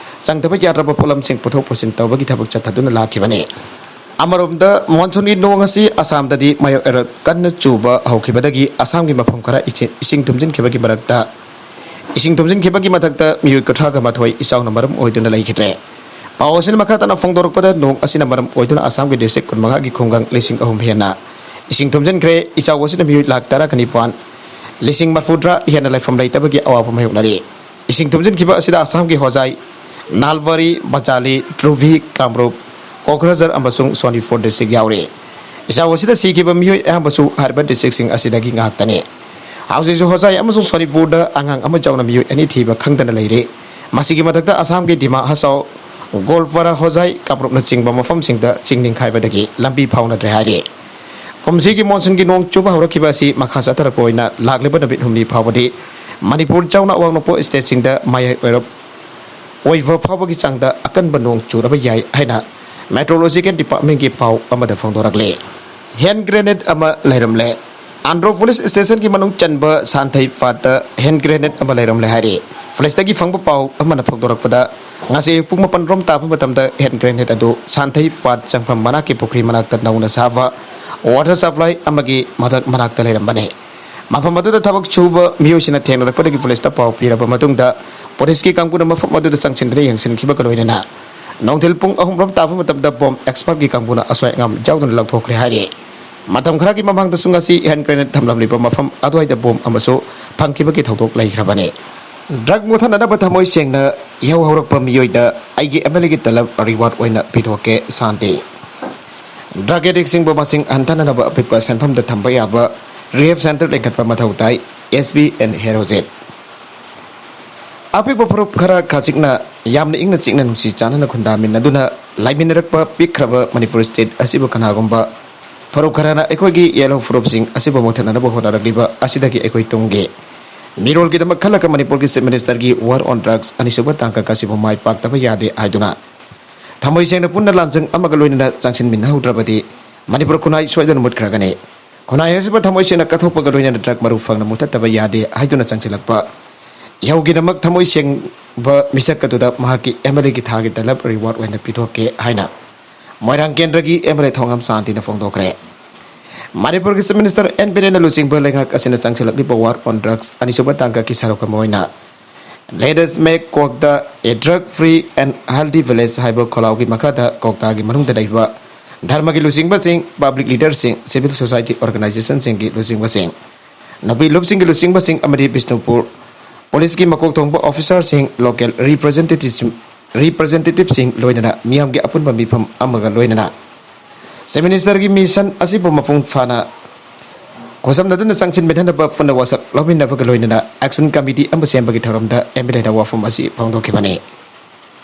ꯆꯪꯗꯕ ꯌꯥꯗ꯭ꯔꯕ ꯄꯣꯠꯂꯝꯁꯤꯡ ꯄꯨꯊꯣꯛ ꯄꯨꯁꯤꯟ ꯇꯧꯕꯒꯤ ꯊꯕꯛ ꯆꯠꯊꯗꯨꯅ ꯂꯥꯛꯈꯤꯕꯅꯤ꯫ ꯑꯃꯔꯣꯝꯗ, ꯃꯣꯟꯁꯨꯟꯒꯤ ꯅꯣꯡ ꯑꯁꯤ ꯑꯁꯥꯝꯗꯗꯤ ꯃꯌꯥꯏ ꯑꯣꯏꯔꯞ ꯀꯟꯅ ꯆꯨꯕ ꯍꯧꯈꯤꯕꯗꯒꯤ ꯑꯁꯥꯝꯒꯤ ꯃꯐꯝ ꯈꯔ ꯏꯁꯤ-, ꯏꯁꯤꯡ ꯊꯨꯝꯖꯤꯟꯈꯤꯕꯒꯤ ꯃꯔꯛꯇ, ꯏꯁꯤꯡ ꯊꯨꯝꯖꯤꯟꯈꯤꯕꯒꯤ ꯃꯊꯛꯇ ꯃꯤꯑꯣꯏ ꯀꯨꯟꯊ꯭ꯔꯥꯒ ꯃꯥꯊꯣꯏ ꯏꯆꯥꯎꯅ ꯃꯔꯝ ꯑꯣꯏꯗꯨꯅ ꯂꯩꯈꯤꯗ꯭ꯔꯦ꯫ ꯄꯥꯎ ꯑꯁꯤꯅ ꯃꯈꯥ ꯇꯥꯅ ꯐꯣꯡꯗꯣꯔꯛꯄꯗ, ꯅꯣꯡ ꯑꯁꯤꯅ ꯃꯔꯝ ꯑꯣꯏꯗꯨꯅ ꯑꯁꯥꯝꯒꯤ ꯗꯤꯁꯇ꯭ꯔꯤꯛ ꯀꯨꯟꯃꯉꯥꯒꯤ ꯈꯨꯡꯒꯪ ꯂꯤꯁꯤꯡ ꯑꯍꯨꯝ ꯍꯦꯟꯅ ꯏꯁꯤꯡ ꯊꯨꯝꯖꯤꯟꯈ꯭ꯔꯦ꯫ ꯏꯆꯥꯎ ꯑꯁꯤꯅ ꯃꯤꯑꯣꯏ ꯂꯥꯈ ꯇꯔꯥꯒ ꯅꯤꯄꯥꯟ, ꯂꯤꯁꯤꯡ ꯃꯔꯤꯐꯨꯇꯔꯥ ꯍꯦꯟꯅ ꯂꯩꯐꯝ ꯂꯩꯇꯕꯒꯤ ꯑꯋꯥꯕ ꯃꯥꯌꯣꯛꯅꯔꯤ꯫ ꯏꯁꯤꯡ ꯊꯨꯝꯖꯤꯟꯈꯤꯕ ꯑꯁꯤꯗ ꯑꯁꯥꯝꯒꯤ ꯍꯣꯖꯥꯏ, ꯅꯥꯜꯕꯥꯔꯤ, ꯕꯆꯥꯂꯤ, ꯇ꯭ꯔꯨꯚꯤ, ꯀꯥꯝꯔꯨꯞ, ꯀꯣꯀ꯭ꯔꯥꯖꯥꯔ ꯑꯃꯁꯨꯡ ꯁꯣꯅꯤꯄꯨꯔ ꯗꯤꯁꯇ꯭ꯔꯤꯛ ꯌꯥꯎꯔꯤ꯫ ꯏꯆꯥꯎ ꯑꯁꯤꯗ ꯁꯤꯈꯤꯕ ꯃꯤꯑꯣꯏ ꯑꯌꯥꯝꯕꯁꯨ ꯍꯥꯏꯔꯤꯕ ꯗꯤꯁꯇ꯭ꯔꯤꯛꯁꯤꯡ ꯑꯁꯤꯗꯒꯤ ꯉꯥꯛꯇꯅꯤ꯫ ꯍꯧꯖꯤꯛꯁꯨ ꯍꯣꯖꯥꯏ ꯑꯃꯁꯨꯡ ꯁꯣꯅꯤꯄꯨꯔꯗ ꯑꯉꯥꯡ ꯑꯃ ꯌꯥꯎꯅ ꯃꯤꯑꯣꯏ ꯑꯅꯤ ꯊꯤꯕ ꯈꯪꯗꯅ ꯂꯩꯔꯤ꯫ ꯃꯁꯤꯒꯤ ꯃꯊꯛꯇ ꯑꯁꯥꯝꯒꯤ ꯗꯤꯃꯥ ꯍꯁꯥꯎ, ꯒꯣꯜꯄꯥꯔꯥ, ꯍꯣꯖꯥꯏ, ꯀꯥꯡꯄꯣꯛꯅꯆꯤꯡꯕ ꯃꯐꯝꯁꯤꯡꯗ ꯆꯤꯡ ꯅꯤꯡꯈꯥꯏꯕꯗꯒꯤ ꯂꯝꯕꯤ ꯐꯥꯎꯅꯗ꯭ꯔꯦ ꯍꯥꯏꯔꯤ꯫ ꯀꯨꯝꯁꯤꯒꯤ ꯃꯣꯟꯁꯨꯟꯒꯤ ꯅꯣꯡ ꯆꯨꯕ ꯍꯧꯔꯛꯈꯤꯕ ꯑꯁꯤ ꯃꯈꯥ ꯆꯠꯊꯔꯛꯄ ꯑꯣꯏꯅ ꯂꯥꯛꯂꯤꯕ ꯅꯨꯃꯤꯠ ꯍꯨꯝꯅꯤ ꯐꯥꯎꯕꯗꯤ ꯃꯅꯤꯄꯨꯔ ꯌꯥꯎꯅ ꯑꯋꯥꯡ ꯅꯣꯡꯄꯣꯛ ꯁ꯭ꯇꯦꯠꯁꯤꯡꯗ ꯃꯌꯥꯏ ꯑꯣꯏꯔꯞ ꯑꯣꯏꯕ ꯐꯥꯎꯕꯒꯤ ꯆꯥꯡꯗ ꯑꯀꯟꯕ ꯅꯣꯡ ꯆꯨꯔꯕ ꯌꯥꯏ ꯍꯥꯏꯅ ꯃꯦꯇ꯭ꯔꯣꯂꯣꯖꯤꯀꯦꯜ ꯗꯤꯄꯥꯔꯠꯃꯦꯟꯒꯤ ꯄꯥꯎ ꯑꯃꯗ ꯐꯣꯡꯗꯣꯔꯛꯂꯤ꯫ ꯍꯦꯟ ꯒ꯭ꯔꯦꯅꯦꯗ ꯑꯃ ꯂꯩꯔꯝꯂꯦ꯫ ꯑꯟꯗ꯭ꯔꯣ ꯄꯨꯂꯤꯁ ꯁ꯭ꯇꯦꯁꯟꯒꯤ ꯃꯅꯨꯡ ꯆꯟꯕ ꯁꯥꯟꯊꯩ ꯄꯥꯠꯇ ꯍꯦꯟ ꯒ꯭ꯔꯦꯅꯦꯗ ꯑꯃ ꯂꯩꯔꯝꯂꯦ ꯍꯥꯏꯔꯤ꯫ ꯄꯨꯂꯤꯁꯇꯒꯤ ꯐꯪꯕ ꯄꯥꯎ ꯑꯃꯅ ꯐꯣꯡꯗꯣꯔꯛꯄꯗ, ꯉꯁꯤ ꯑꯌꯨꯛ ꯄꯨꯡ ꯃꯥꯄꯟ ꯔꯣꯝ ꯇꯥꯕ ꯃꯇꯝꯗ ꯍꯦꯟ ꯒ꯭ꯔꯦꯅꯦꯗ ꯑꯗꯨ ꯁꯥꯟꯊꯩ ꯄꯥꯠ ꯆꯪꯐꯝ ꯃꯅꯥꯛꯀꯤ ꯄꯨꯈ꯭ꯔꯤ ꯃꯅꯥꯛꯇ ꯅꯧꯅ ꯁꯥꯕ ꯋꯥꯇꯔ ꯁꯄ꯭ꯂꯥꯏ ꯑꯃꯒꯤ ꯃꯊꯛ ꯃꯅꯥꯛꯇ ꯂꯩꯔꯝꯕꯅꯤ꯫ ꯃꯐꯝ ꯑꯗꯨꯗ ꯊꯕꯛ ꯁꯨꯕ ꯃꯤꯑꯣꯏꯁꯤꯡꯅ ꯊꯦꯡꯅꯔꯛꯄꯗꯒꯤ ꯄꯨꯂꯤꯁꯇ ꯄꯥꯎ ꯄꯤꯔꯕ ꯃꯇꯨꯡꯗ, ꯄꯨꯂꯤꯁꯀꯤ ꯀꯥꯡꯕꯨꯅ ꯃꯐꯝ ꯑꯗꯨꯗ ꯆꯪꯁꯤꯟꯗꯨꯅ ꯌꯦꯡꯁꯤꯟꯈꯤꯕꯒ ꯂꯣꯏꯅꯅ ꯅꯨꯡꯊꯤꯜ ꯄꯨꯡ ꯑꯍꯨꯝ ꯔꯣꯝ ꯇꯥꯕ ꯃꯇꯝꯗ ꯕꯣꯝ ꯑꯦꯛꯁꯄꯔꯠꯀꯤ ꯀꯥꯡꯕꯨꯅ ꯑꯁꯣꯏ ꯑꯉꯥꯝ ꯌꯥꯎꯗꯅ ꯂꯧꯊꯣꯛꯈ꯭ꯔꯦ ꯍꯥꯏꯔꯤ꯫ ꯃꯇꯝ ꯈꯔꯒꯤ ꯃꯃꯥꯡꯗꯁꯨ ꯉꯁꯤ ꯍꯦꯟ ꯒ꯭ꯔꯦꯅꯦꯗ ꯊꯝꯂꯝꯂꯤꯕ ꯃꯐꯝ ꯑꯗꯨꯋꯥꯏꯗ ꯕꯣꯝ ꯑꯃꯁꯨ ꯐꯪꯈꯤꯕꯒꯤ ꯊꯧꯗꯣꯛ ꯂꯩꯈ꯭ꯔꯕꯅꯤ꯫ ꯗ꯭ꯔꯒ ꯃꯨꯊꯠꯅꯅꯕ ꯊꯃꯣꯏ ꯁꯦꯡꯅ ꯏꯍꯧ ꯍꯧꯔꯛꯄ ꯃꯤꯑꯣꯏꯗ ꯑꯩꯒꯤ ꯑꯦꯝ ꯑꯦꯜ ꯑꯦꯒꯤ ꯇꯂꯕ ꯔꯤꯋꯥꯔꯗ ꯑꯣꯏꯅ ꯄꯤꯊꯣꯛꯀꯦ ꯁꯥꯟꯇꯤ꯫ ꯗ꯭ꯔꯒ ꯑꯦꯗꯤꯛꯁꯤꯡꯕꯨ ꯃꯁꯤꯡ ꯍꯟꯊꯅꯅꯕ ꯑꯄꯤꯛꯄ ꯁꯦꯟꯐꯝꯗ ꯊꯝꯕ ꯌꯥꯕ ꯔꯤꯍꯦꯕ ꯁꯦꯟꯇꯔ ꯂꯤꯡꯈꯠꯄ ꯃꯊꯧ ꯇꯥꯏ, ꯑꯦꯁ ꯕꯤ ꯑꯦꯟ ꯍꯦꯔꯣꯖꯤꯠ꯫ ꯑꯄꯤꯛꯄ ꯐꯨꯔꯨꯞ ꯈꯔ ꯈꯖꯤꯛꯅ ꯌꯥꯝꯅ ꯏꯪꯅ ꯆꯤꯛꯅ ꯅꯨꯡꯁꯤ ꯆꯥꯟꯅꯅ ꯈꯨꯟꯗꯥꯃꯤꯟꯅꯗꯨꯅ ꯂꯩꯃꯤꯟꯅꯔꯛꯄ ꯄꯤꯛꯈ꯭ꯔꯕ ꯃꯅꯤꯄꯨꯔ ꯁ꯭ꯇꯦꯠ ꯑꯁꯤꯕꯨ ꯀꯅꯥꯒꯨꯝꯕ ꯐꯨꯔꯨꯞ ꯈꯔꯅ ꯑꯩꯈꯣꯏꯒꯤ ꯌꯦꯜꯍꯧ ꯐꯨꯔꯨꯞꯁꯤꯡ ꯑꯁꯤꯕꯨ ꯃꯨꯊꯠꯅꯅꯕ ꯍꯣꯠꯅꯔꯛꯂꯤꯕ ꯑꯁꯤꯗꯒꯤ ꯑꯩꯈꯣꯏ ꯇꯨꯡꯒꯤ ꯃꯤꯔꯣꯜꯒꯤꯗꯃꯛ ꯈꯜꯂꯒ ꯃꯅꯤꯄꯨꯔꯒꯤ ꯆꯤꯐ ꯃꯤꯅꯤꯁꯇꯔꯒꯤ War on Drugs ꯑꯅꯤꯁꯨꯕ ꯇꯥꯡꯀꯛ ꯑꯁꯤꯕꯨ ꯃꯥꯏ ꯄꯥꯛꯇꯕ ꯌꯥꯗꯦ ꯍꯥꯏꯗꯨꯅ ꯊꯃꯣꯏ ꯁꯦꯡꯅ ꯄꯨꯟꯅ ꯂꯥꯟꯖꯪ ꯑꯃꯒ ꯂꯣꯏꯅꯅ ꯆꯪꯁꯤꯟꯃꯤꯟꯅꯍꯧꯗ꯭ꯔꯕꯗꯤ ꯃꯅꯤꯄꯨꯔ ꯈꯨꯟꯅꯥꯏ ꯁꯣꯏꯗꯅ ꯃꯨꯠꯈ꯭ꯔꯒꯅꯤ꯫ ꯈꯨꯟꯅꯥꯏ ꯑꯁꯤꯕꯨ ꯊꯃꯣꯏ ꯁꯦꯡꯅ ꯀꯠꯊꯣꯛꯄꯒ ꯂꯣꯏꯅꯅ ꯗ꯭ꯔꯒ ꯃꯔꯨ ꯐꯪꯅ ꯃꯨꯊꯠꯇꯕ ꯌꯥꯗꯦ ꯍꯥꯏꯗꯨꯅ ꯆꯪꯁꯤꯜꯂꯛꯄ ꯏꯍꯧꯒꯤꯗꯃꯛ ꯊꯃꯣꯏ ꯁꯦꯡꯕ ꯃꯤꯁꯛ ꯑꯗꯨꯗ ꯃꯍꯥꯛꯀꯤ ꯑꯦꯝ ꯑꯦꯜ ꯑꯦꯒꯤ ꯊꯥꯒꯤ ꯇꯂꯕ ꯔꯤꯋꯥꯔꯗ ꯑꯣꯏꯅ ꯄꯤꯊꯣꯛꯀꯦ ꯍꯥꯏꯅ ꯃꯣꯏꯔꯥꯡ ꯀꯦꯟꯗ꯭ꯔꯒꯤ ꯑꯦꯝ ꯑꯦꯜ ꯑꯦ ꯊꯣꯉꯥꯝ ꯁꯥꯟꯇꯤꯅ ꯐꯣꯡꯗꯣꯛꯈ꯭ꯔꯦ꯫ ꯃꯅꯤꯄꯨꯔꯒꯤ ꯆꯤꯐ ꯃꯤꯅꯤꯁꯇꯔ ꯑꯦꯟ ꯕꯤꯔꯦꯟꯅ ꯂꯨꯆꯤꯡꯕ ꯂꯩꯉꯥꯛ ꯑꯁꯤꯅ ꯆꯪꯁꯤꯜꯂꯛꯂꯤꯕ War on Drugs ꯑꯅꯤꯁꯨꯕ ꯇꯥꯡꯀꯛꯀꯤ ꯁꯔꯨꯛ ꯑꯃ ꯑꯣꯏꯅ Let us make Kokta a drug free and healthy village ꯍꯥꯏꯕ ꯈꯣꯜꯂꯥꯎꯒꯤ ꯃꯈꯥꯗ ꯀꯣꯛꯇꯥꯒꯤ ꯃꯅꯨꯡꯗ ꯂꯩꯕ ꯙꯔꯃꯒꯤ ꯂꯨꯆꯤꯡꯕꯁꯤꯡ, ꯄꯕ꯭ꯂꯤꯛ ꯂꯤꯗꯔꯁꯤꯡ, ꯁꯤꯚꯤꯜ ꯁꯣꯁꯥꯏꯇꯤ ꯑꯣꯔꯒꯅꯥꯏꯖꯦꯁꯟꯁꯤꯡꯒꯤ ꯂꯨꯆꯤꯡꯕꯁꯤꯡ, ꯅꯨꯄꯤ ꯂꯨꯞꯁꯤꯡꯒꯤ ꯂꯨꯆꯤꯡꯕꯁꯤꯡ ꯑꯃꯗꯤ ꯕꯤꯁꯅꯨꯄꯨꯔ ꯄꯨꯂꯤꯁꯀꯤ ꯃꯀꯣꯛ ꯊꯣꯡꯕ ꯑꯣꯐꯤꯁꯥꯔꯁꯤꯡ, ꯂꯣꯀꯦꯜ ꯔꯤꯄ꯭ꯔꯖꯦꯟꯇꯦꯇꯤꯚꯁꯤꯡ, ꯔꯤꯄ꯭ꯔꯖꯦꯟꯇꯦꯇꯤꯚꯁꯤꯡ ꯂꯣꯏꯅꯅ ꯃꯤꯌꯥꯝꯒꯤ ꯑꯄꯨꯟꯕ ꯃꯤꯐꯝ ꯑꯃꯒ ꯂꯣꯏꯅꯅ ꯆꯤꯐ ꯃꯤꯅꯤꯁꯇꯔꯒꯤ ꯃꯤꯁꯟ ꯑꯁꯤꯕꯨ ꯃꯄꯨꯡ ꯐꯥꯅ ꯈꯨꯠꯁꯝꯅꯗꯨꯅ ꯆꯪꯁꯤꯟꯃꯤꯟꯅꯅꯕ ꯄꯨꯟꯅ ꯋꯥꯁꯛ ꯂꯧꯃꯤꯟꯅꯕꯒ ꯂꯣꯏꯅꯅ ꯑꯦꯛꯁꯟ ꯀꯃꯤꯇꯤ ꯑꯃ ꯁꯦꯝꯕꯒꯤ ꯊꯧꯔꯝꯗ ꯑꯦꯝ ꯑꯦꯜ ꯑꯦꯅ ꯋꯥꯐꯝ ꯑꯁꯤ ꯐꯣꯡꯗꯣꯛꯈꯤꯕꯅꯤ꯫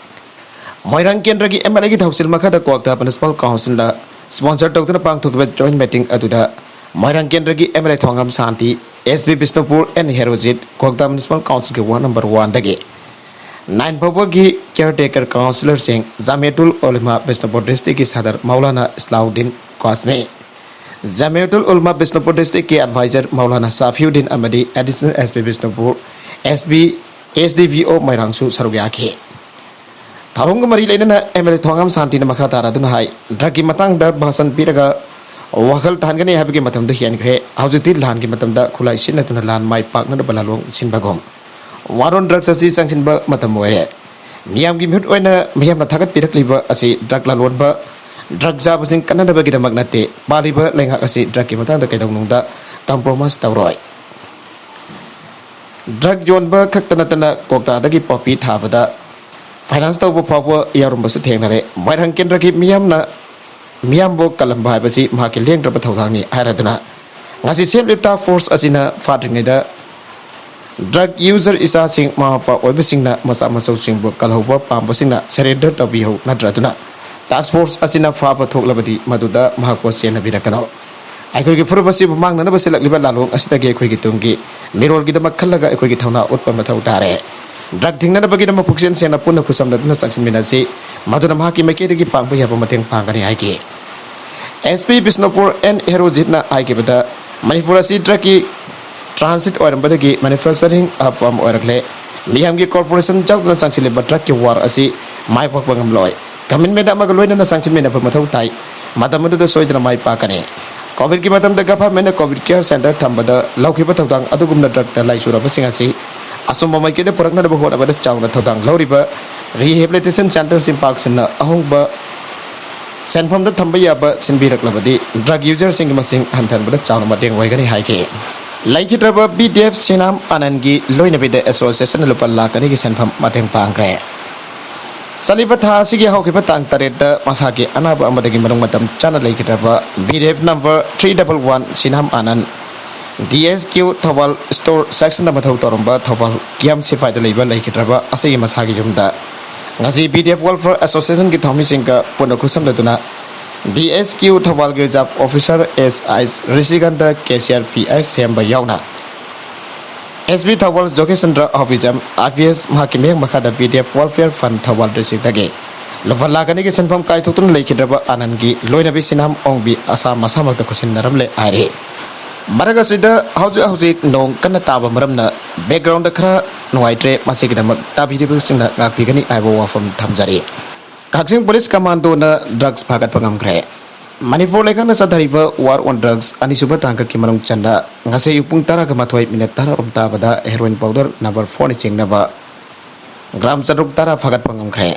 ꯃꯣꯏꯔꯥꯡ ꯀꯦꯟꯗ꯭ꯔꯒꯤ ꯑꯦꯝ ꯑꯦꯜ ꯑꯦꯒꯤ ꯊꯧꯁꯤꯜ ꯃꯈꯥꯗ ꯀ꯭ꯋꯥꯛꯇꯥ ꯃ꯭ꯌꯨꯅꯤꯁꯤꯄꯥꯜ ꯀꯥꯎꯟꯁꯤꯜꯅ ꯁ꯭ꯄꯣꯟꯁꯔ ꯇꯧꯗꯨꯅ ꯄꯥꯡꯊꯣꯛꯈꯤꯕ ꯖꯣꯏꯟ ꯃꯤꯇꯤꯡ ꯑꯗꯨꯗ ꯃꯣꯏꯔꯥꯡ ꯀꯦꯟꯗ꯭ꯔꯒꯤ M L A Thongam Shanti, S B Bishnupur N Herojit, Kwakta municipal ꯀꯥꯎꯟꯁꯤꯜꯒꯤ ꯋꯥꯔꯗ ꯅꯝꯕꯔ ꯋꯥꯟꯗꯒꯤ ꯅꯥꯏꯟ ꯐꯥꯎꯕꯒꯤ ꯀꯤꯌꯔ ꯇꯦꯀꯔ ꯀꯥꯎꯟꯁꯤꯂꯔꯁꯤꯡ ꯖꯥꯃꯤꯌꯥꯇꯨꯜ ꯎꯂꯦꯃꯥ ꯕꯤꯁꯅꯨꯄꯨꯔ ꯗꯤꯁꯇ꯭ꯔꯤꯛꯀꯤ ꯁꯗꯔ ꯃꯧꯂꯥꯅꯥ ꯏꯁꯂꯥꯎꯗꯤꯟ ꯀ꯭ꯋꯥꯁꯃꯤ, ꯖꯥꯃꯤꯌꯥꯇꯨꯜ ꯎꯂꯦꯃꯥ ꯕꯤꯁꯅꯨꯄꯨꯔ ꯗꯤꯁꯇ꯭ꯔꯤꯛꯀꯤ ꯑꯦꯗꯚꯥꯏꯖꯔ ꯃꯧꯂꯥꯅꯥ ꯁꯥꯐꯤꯎꯗꯤꯟ ꯑꯃꯗꯤ ꯑꯦꯗꯤꯁꯅꯦꯜ ꯑꯦꯁ ꯄꯤ ꯕꯤꯁꯅꯨꯄꯨꯔ, ꯑꯦꯁ B, S D V O ꯃꯣꯏꯔꯥꯡꯁꯨ ꯁꯔꯨꯛ ꯌꯥꯈꯤ꯫ ꯊꯧꯔꯝꯒ ꯃꯔꯤ ꯂꯩꯅꯅ ꯑꯦꯝ ꯑꯦꯜ ꯑꯦ ꯊꯣꯉꯥꯝ ꯁꯥꯟꯇꯤꯅ ꯃꯈꯥ ꯇꯥꯔꯗꯨꯅ ꯍꯥꯏ, ꯗ꯭ꯔꯒꯀꯤ ꯃꯇꯥꯡꯗ ꯚꯥꯁꯟ ꯄꯤꯔꯒ ꯋꯥꯈꯜ ꯇꯥꯍꯟꯒꯅꯤ ꯍꯥꯏꯕꯒꯤ ꯃꯇꯝꯗꯨ ꯍꯦꯟꯈ꯭ꯔꯦ꯫ ꯍꯧꯖꯤꯛꯇꯤ ꯂꯥꯟꯒꯤ ꯃꯇꯝꯗ ꯈꯨꯠꯂꯥꯏ ꯁꯤꯖꯤꯟꯅꯗꯨꯅ ꯂꯥꯟ ꯃꯥꯏ ꯄꯥꯛꯅꯅꯕ ꯂꯥꯂꯣꯡ ꯁꯤꯟꯕꯒꯨꯝ ꯋꯥꯔꯣꯟ ꯗ꯭ꯔꯒꯁ ꯑꯁꯤ ꯆꯪꯁꯤꯟꯕ ꯃꯇꯝ ꯑꯣꯏꯔꯦ꯫ ꯃꯤꯌꯥꯝꯒꯤ ꯃꯤꯍꯨꯠ ꯑꯣꯏꯅ ꯃꯤꯌꯥꯝꯅ ꯊꯥꯒꯠꯄꯤꯔꯛꯂꯤꯕ ꯑꯁꯤ ꯗ꯭ꯔꯒ ꯂꯥꯂꯣꯟꯕ, ꯗ꯭ꯔꯒ ꯆꯥꯕꯁꯤꯡ ꯀꯟꯅꯅꯕꯒꯤꯗꯃꯛ ꯅꯠꯇꯦ꯫ ꯄꯥꯜꯂꯤꯕ ꯂꯩꯉꯥꯛ ꯑꯁꯤ ꯗ꯭ꯔꯒꯀꯤ ꯃꯇꯥꯡꯗ ꯀꯩꯗꯧꯅꯨꯡꯗ ꯀꯝꯄ꯭ꯔꯣꯃꯥꯏꯁ ꯇꯧꯔꯣꯏ꯫ ꯗ꯭ꯔꯒ ꯌꯣꯟꯕ ꯈꯛꯇ ꯅꯠꯇꯅ ꯀ꯭ꯋꯥꯛꯇꯥꯗꯒꯤ ꯄꯣꯄꯤ ꯊꯥꯕꯗ ꯐꯥꯏꯅꯥꯟꯁ ꯇꯧꯕ ꯐꯥꯎꯕ ꯌꯥꯎꯔꯝꯕꯁꯨ ꯊꯦꯡꯅꯔꯦ꯫ ꯃꯣꯏꯔꯥꯡ ꯀꯦꯟꯗ꯭ꯔꯒꯤ ꯃꯤꯌꯥꯝꯅ ꯃꯤꯌꯥꯝꯕꯨ ꯀꯜꯂꯝꯕ ꯍꯥꯏꯕꯁꯤ ꯃꯍꯥꯛꯀꯤ ꯂꯦꯡꯗ꯭ꯔꯕ ꯊꯧꯗꯥꯡꯅꯤ ꯍꯥꯏꯔꯗꯨꯅ ꯉꯁꯤ ꯁꯦꯝꯂꯤꯕ ꯇꯥꯛꯁ ꯐꯣꯔꯁ ꯑꯁꯤꯅ ꯐꯥꯗ꯭ꯔꯤꯉꯩꯗ ꯗ꯭ꯔꯒ ꯌꯨꯖꯔ ꯏꯆꯥꯁꯤꯡ, ꯃꯃꯥ ꯃꯄꯥ ꯑꯣꯏꯕꯁꯤꯡꯅ ꯃꯆꯥ ꯃꯁꯨꯁꯤꯡꯕꯨ ꯀꯜꯍꯧꯕ ꯄꯥꯝꯕꯁꯤꯡꯅ ꯁꯔꯦꯟꯗꯔ ꯇꯧꯕꯤꯍꯧ, ꯅꯠꯇ꯭ꯔꯗꯨꯅ ꯇꯥꯛꯁ ꯐꯣꯔꯁ ꯑꯁꯤꯅ ꯐꯥꯕ ꯊꯣꯛꯂꯕꯗꯤ ꯃꯗꯨꯗ ꯃꯍꯥꯛꯄꯨ ꯆꯦꯟꯅꯕꯤꯔꯛꯀꯅꯨ꯫ ꯑꯩꯈꯣꯏꯒꯤ ꯐꯨꯔꯨꯞ ꯑꯁꯤꯕꯨ ꯃꯥꯡꯅꯅꯕ ꯁꯤꯜꯂꯛꯂꯤꯕ ꯂꯥꯂꯣꯡ ꯑꯁꯤꯗꯒꯤ ꯑꯩꯈꯣꯏꯒꯤ ꯇꯨꯡꯒꯤ ꯃꯤꯔꯣꯜꯒꯤꯗꯃꯛ ꯈꯜꯂꯒ ꯑꯩꯈꯣꯏꯒꯤ ꯊꯧꯅꯥ ꯎꯠꯄ ꯃꯊꯧ ꯇꯥꯔꯦ꯫ ꯗ꯭ꯔꯒ ꯊꯤꯡꯅꯅꯕꯒꯤꯗꯃꯛ ꯄꯨꯛꯆꯦꯜ ꯁꯦꯡꯅ ꯄꯨꯟꯅ ꯈꯨꯠꯁꯝꯅꯗꯨꯅ ꯆꯪꯁꯤꯟꯃꯤꯟꯅꯁꯤ, ꯃꯗꯨꯅ ꯃꯍꯥꯛꯀꯤ ꯃꯥꯏꯀꯩꯗꯒꯤ ꯄꯥꯡꯕ ꯌꯥꯕ ꯃꯇꯦꯡ ꯄꯥꯡꯒꯅꯤ ꯍꯥꯏꯈꯤ꯫ ꯑꯦꯁ ꯄꯤ ꯕꯤꯁꯅꯨꯄꯨꯔ ꯑꯦꯟ ꯍꯦꯔꯣꯖꯤꯠꯅ ꯍꯥꯏꯈꯤꯕꯗ, ꯃꯅꯤꯄꯨꯔ ꯑꯁꯤ ꯗ꯭ꯔꯒꯀꯤ ꯇ꯭ꯔꯥꯟꯁꯤꯠ ꯑꯣꯏꯔꯝꯕꯗꯒꯤ ꯃꯦꯅꯨꯐꯦꯛꯆꯔꯤꯡ ꯍꯕ ꯑꯃ ꯑꯣꯏꯔꯛꯂꯦ꯫ ꯃꯤꯌꯥꯝꯒꯤ ꯀꯣꯔꯄꯣꯔꯦꯁꯟ ꯌꯥꯎꯗꯅ ꯆꯪꯁꯤꯜꯂꯤꯕ ꯗ꯭ꯔꯒꯀꯤ ꯋꯥꯔ ꯑꯁꯤ ꯃꯥꯏ ꯄꯥꯛꯄ ꯉꯝꯂꯣꯏ꯫ ꯀꯃꯤꯠꯃꯦꯟ ꯑꯃꯒ ꯂꯣꯏꯅꯅ ꯆꯪꯁꯤꯟꯃꯤꯟꯅꯕ ꯃꯊꯧ ꯇꯥꯏ꯫ ꯃꯇꯝ ꯑꯗꯨꯗ ꯁꯣꯏꯗꯅ ꯃꯥꯏ ꯄꯥꯛꯀꯅꯤ꯫ ꯀꯣꯚꯤꯗꯀꯤ ꯃꯇꯝꯗ ꯒꯚꯔꯟꯃꯦꯟꯠꯅ ꯀꯣꯚꯤꯗ ꯀꯤꯌꯔ ꯁꯦꯟꯇꯔ ꯊꯝꯕꯗ ꯂꯧꯈꯤꯕ ꯊꯧꯗꯥꯡ ꯑꯗꯨꯒꯨꯝꯅ ꯗ꯭ꯔꯒꯇ ꯂꯥꯏꯆꯨꯔꯕꯁꯤꯡ ꯑꯁꯤ ꯑꯆꯨꯝꯕ ꯃꯥꯏꯀꯩꯗ ꯄꯨꯔꯛꯅꯅꯕ ꯍꯣꯠꯅꯕꯗ ꯆꯥꯎꯅ ꯊꯧꯗꯥꯡ ꯂꯧꯔꯤꯕ ꯔꯤꯍꯦꯕꯤꯂꯤꯇꯦꯁꯟ ꯁꯦꯟꯇꯔꯁꯤꯡ ꯄꯥꯛ ꯁꯟꯅ ꯑꯍꯣꯡꯕ ꯁꯦꯟꯐꯝꯗ ꯊꯝꯕ ꯌꯥꯕ ꯁꯤꯟꯕꯤꯔꯛꯂꯕꯗꯤ ꯗ꯭ꯔꯒ ꯌꯨꯖꯔꯁꯤꯡꯒꯤ ꯃꯁꯤꯡ ꯍꯟꯊꯍꯟꯕꯗ ꯆꯥꯎꯅ ꯃꯇꯦꯡ ꯑꯣꯏꯒꯅꯤ ꯍꯥꯏꯈꯤ꯫ ꯂꯩꯈꯤꯗ꯭ꯔꯕ ꯕꯤ ꯗꯤ ꯑꯦꯐ ꯁꯤꯅꯥꯝ ꯑꯅꯟꯒꯤ ꯂꯣꯏꯅꯕꯤꯗ ꯑꯦꯁꯣꯁꯤꯌꯦꯁꯟꯅ ꯂꯨꯄꯥ ꯂꯥꯈ ꯑꯅꯤꯒꯤ ꯁꯦꯟꯐꯝ ꯃꯇꯦꯡ ꯄꯥꯡꯈ꯭ꯔꯦ꯫ ꯆꯠꯂꯤꯕ ꯊꯥ ꯑꯁꯤꯒꯤ ꯍꯧꯈꯤꯕ ꯇꯥꯡ ꯇꯔꯦꯠꯇ ꯃꯁꯥꯒꯤ ꯑꯅꯥꯕ ꯑꯃꯗꯒꯤ ꯃꯅꯨꯡ ꯃꯇꯝ ꯆꯥꯅ ꯂꯩꯈꯤꯗ꯭ꯔꯕ B D F number three double one ꯁꯤꯅꯥꯝ ꯑꯥꯅꯟ, D S Q Thoubal store section ꯗ ꯃꯊꯧ ꯇꯧꯔꯝꯕ ꯊꯧꯕꯥꯜ ꯀꯤꯌꯥꯝ ꯁꯤꯐꯥꯏꯗ ꯂꯩꯕ ꯂꯩꯈꯤꯗ꯭ꯔꯕ ꯑꯁꯤꯒꯤ ꯃꯁꯥꯒꯤ ꯌꯨꯝꯗ ꯉꯁꯤ B D F Welfare Association ꯒꯤ ꯊꯧꯃꯤꯁꯤꯡꯒ ꯄꯨꯟꯅ ꯈꯨꯠꯁꯝꯅꯗꯨꯅ D S Q ꯊꯧꯕꯥꯜꯒꯤ reserve officer S I ꯔꯤꯁꯤꯀꯥꯟꯇ, cashier P I ꯁꯦꯝꯕ ꯌꯥꯎꯅ S P Thoubal ꯖꯣꯒꯦꯁꯆꯟꯗ꯭ꯔ ꯍꯥꯎꯕꯤꯖꯝ, I P S ꯃꯍꯥꯛꯀꯤ ꯃꯤꯠꯌꯦꯡ ꯃꯈꯥꯗ B D F Welfare Fund Thoubal district ꯇꯒꯤ ꯂꯨꯄꯥ ꯂꯥꯈ ꯑꯅꯤꯒꯤ ꯁꯦꯟꯐꯝ ꯀꯥꯏꯊꯣꯛꯇꯨꯅ ꯂꯩꯈꯤꯗ꯭ꯔꯕ ꯑꯥꯅꯟꯒꯤ ꯂꯣꯏꯅꯕꯤ ꯁꯤꯅꯥꯝ ꯑꯣꯡꯕꯤ ꯑꯁꯥ ꯃꯁꯥꯃꯛꯇ ꯈꯨꯠꯁꯤꯟꯅꯔꯝꯂꯦ ꯍꯥꯏꯔꯤ꯫ ꯃꯔꯛ ꯑꯁꯤꯗ ꯍꯧꯖꯤꯛ ꯍꯧꯖꯤꯛ ꯅꯣꯡ ꯀꯟꯅ ꯇꯥꯕ ꯃꯔꯝꯅ background ꯗ ꯈꯔ ꯅꯨꯡꯉꯥꯏꯇ꯭ꯔꯦ, ꯃꯁꯤꯒꯤꯗꯃꯛ ꯇꯥꯕꯤꯔꯤꯕꯁꯤꯡꯅ ꯉꯥꯛꯄꯤꯒꯅꯤ ꯍꯥꯏꯕ ꯋꯥꯐꯝ ꯊꯝꯖꯔꯤ꯫ ꯀꯛꯆꯤꯡ police commando ꯅ drugs ꯐꯥꯒꯠꯄ ꯉꯝꯈ꯭ꯔꯦ꯫ ꯃꯅꯤꯄꯨꯔ ꯂꯩꯉꯥꯛꯅ ꯆꯠꯊꯔꯤꯕ war on drugs ꯑꯅꯤꯁꯨꯕ ꯇꯥꯡꯀꯛꯀꯤ ꯃꯅꯨꯡ ꯆꯟꯅ ꯉꯁꯤ ꯑꯌꯨꯛ ꯄꯨꯡ ꯇꯔꯥꯒ ꯃꯥꯊꯣꯏ minute ꯇꯔꯥꯔꯣꯝ ꯇꯥꯕꯗ heroin powder number four ꯅ ꯆꯤꯡꯅꯕ gram ꯆꯥꯇ꯭ꯔꯨꯛ ꯇꯔꯥ ꯐꯥꯒꯠꯄ ꯉꯝꯈ꯭ꯔꯦ꯫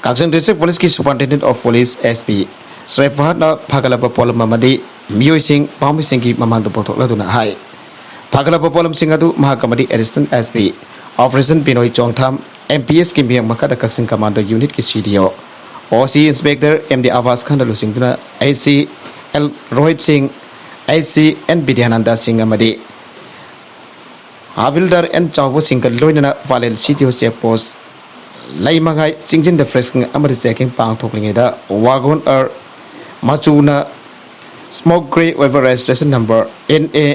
ꯀꯛꯆꯤꯡ district police ꯀꯤ superintendent of police, S P ꯁ꯭ꯔꯦ ꯐꯍꯗꯅ ꯐꯥꯒꯠꯂꯕ ꯄꯣꯠꯂꯝ ꯑꯃꯗꯤ ꯃꯤꯑꯣꯏꯁꯤꯡ ꯄꯥꯝꯕꯤꯁꯤꯡꯒꯤ ꯃꯃꯥꯡꯗ ꯄꯨꯊꯣꯛꯂꯗꯨꯅ ꯍꯥꯏ꯫ ꯐꯥꯒꯠꯂꯕ ꯄꯣꯠꯂꯝꯁꯤꯡ ꯑꯗꯨ ꯃꯍꯥꯛ ꯑꯃꯗꯤ assistant S P operation ꯕꯤꯅꯣꯏ ꯆꯣꯡꯊꯥꯝ, M P S ꯀꯤ ꯃꯤꯠꯌꯦꯡ ꯃꯈꯥꯗ ꯀꯛꯆꯤꯡ commando unit ꯀꯤ C D O, O C inspector M D ꯑꯕꯥꯁ ꯈꯥꯟꯅ ꯂꯨꯆꯤꯡꯗꯨꯅ A C L ꯔꯣꯍꯤꯠ ꯁꯤꯡ, A C N ꯕꯤꯗ꯭ꯌꯥꯅꯟꯗ ꯁꯤꯡ ꯑꯃꯗꯤ ꯍꯥꯕꯤꯜꯗꯥꯔ ꯑꯦꯟ ꯆꯥꯎꯕꯁꯤꯡꯒ ꯂꯣꯏꯅꯅ ꯄꯥꯂꯦꯜ C D O check post ꯂꯩꯃꯉꯥꯏ ꯆꯤꯡꯖꯤꯟꯗ frisking ꯑꯃꯗꯤ checking ꯄꯥꯡꯊꯣꯛꯂꯤꯉꯩꯗ wagon R ꯃꯆꯨꯅ smoke grey ꯑꯣꯏꯕ registration number N A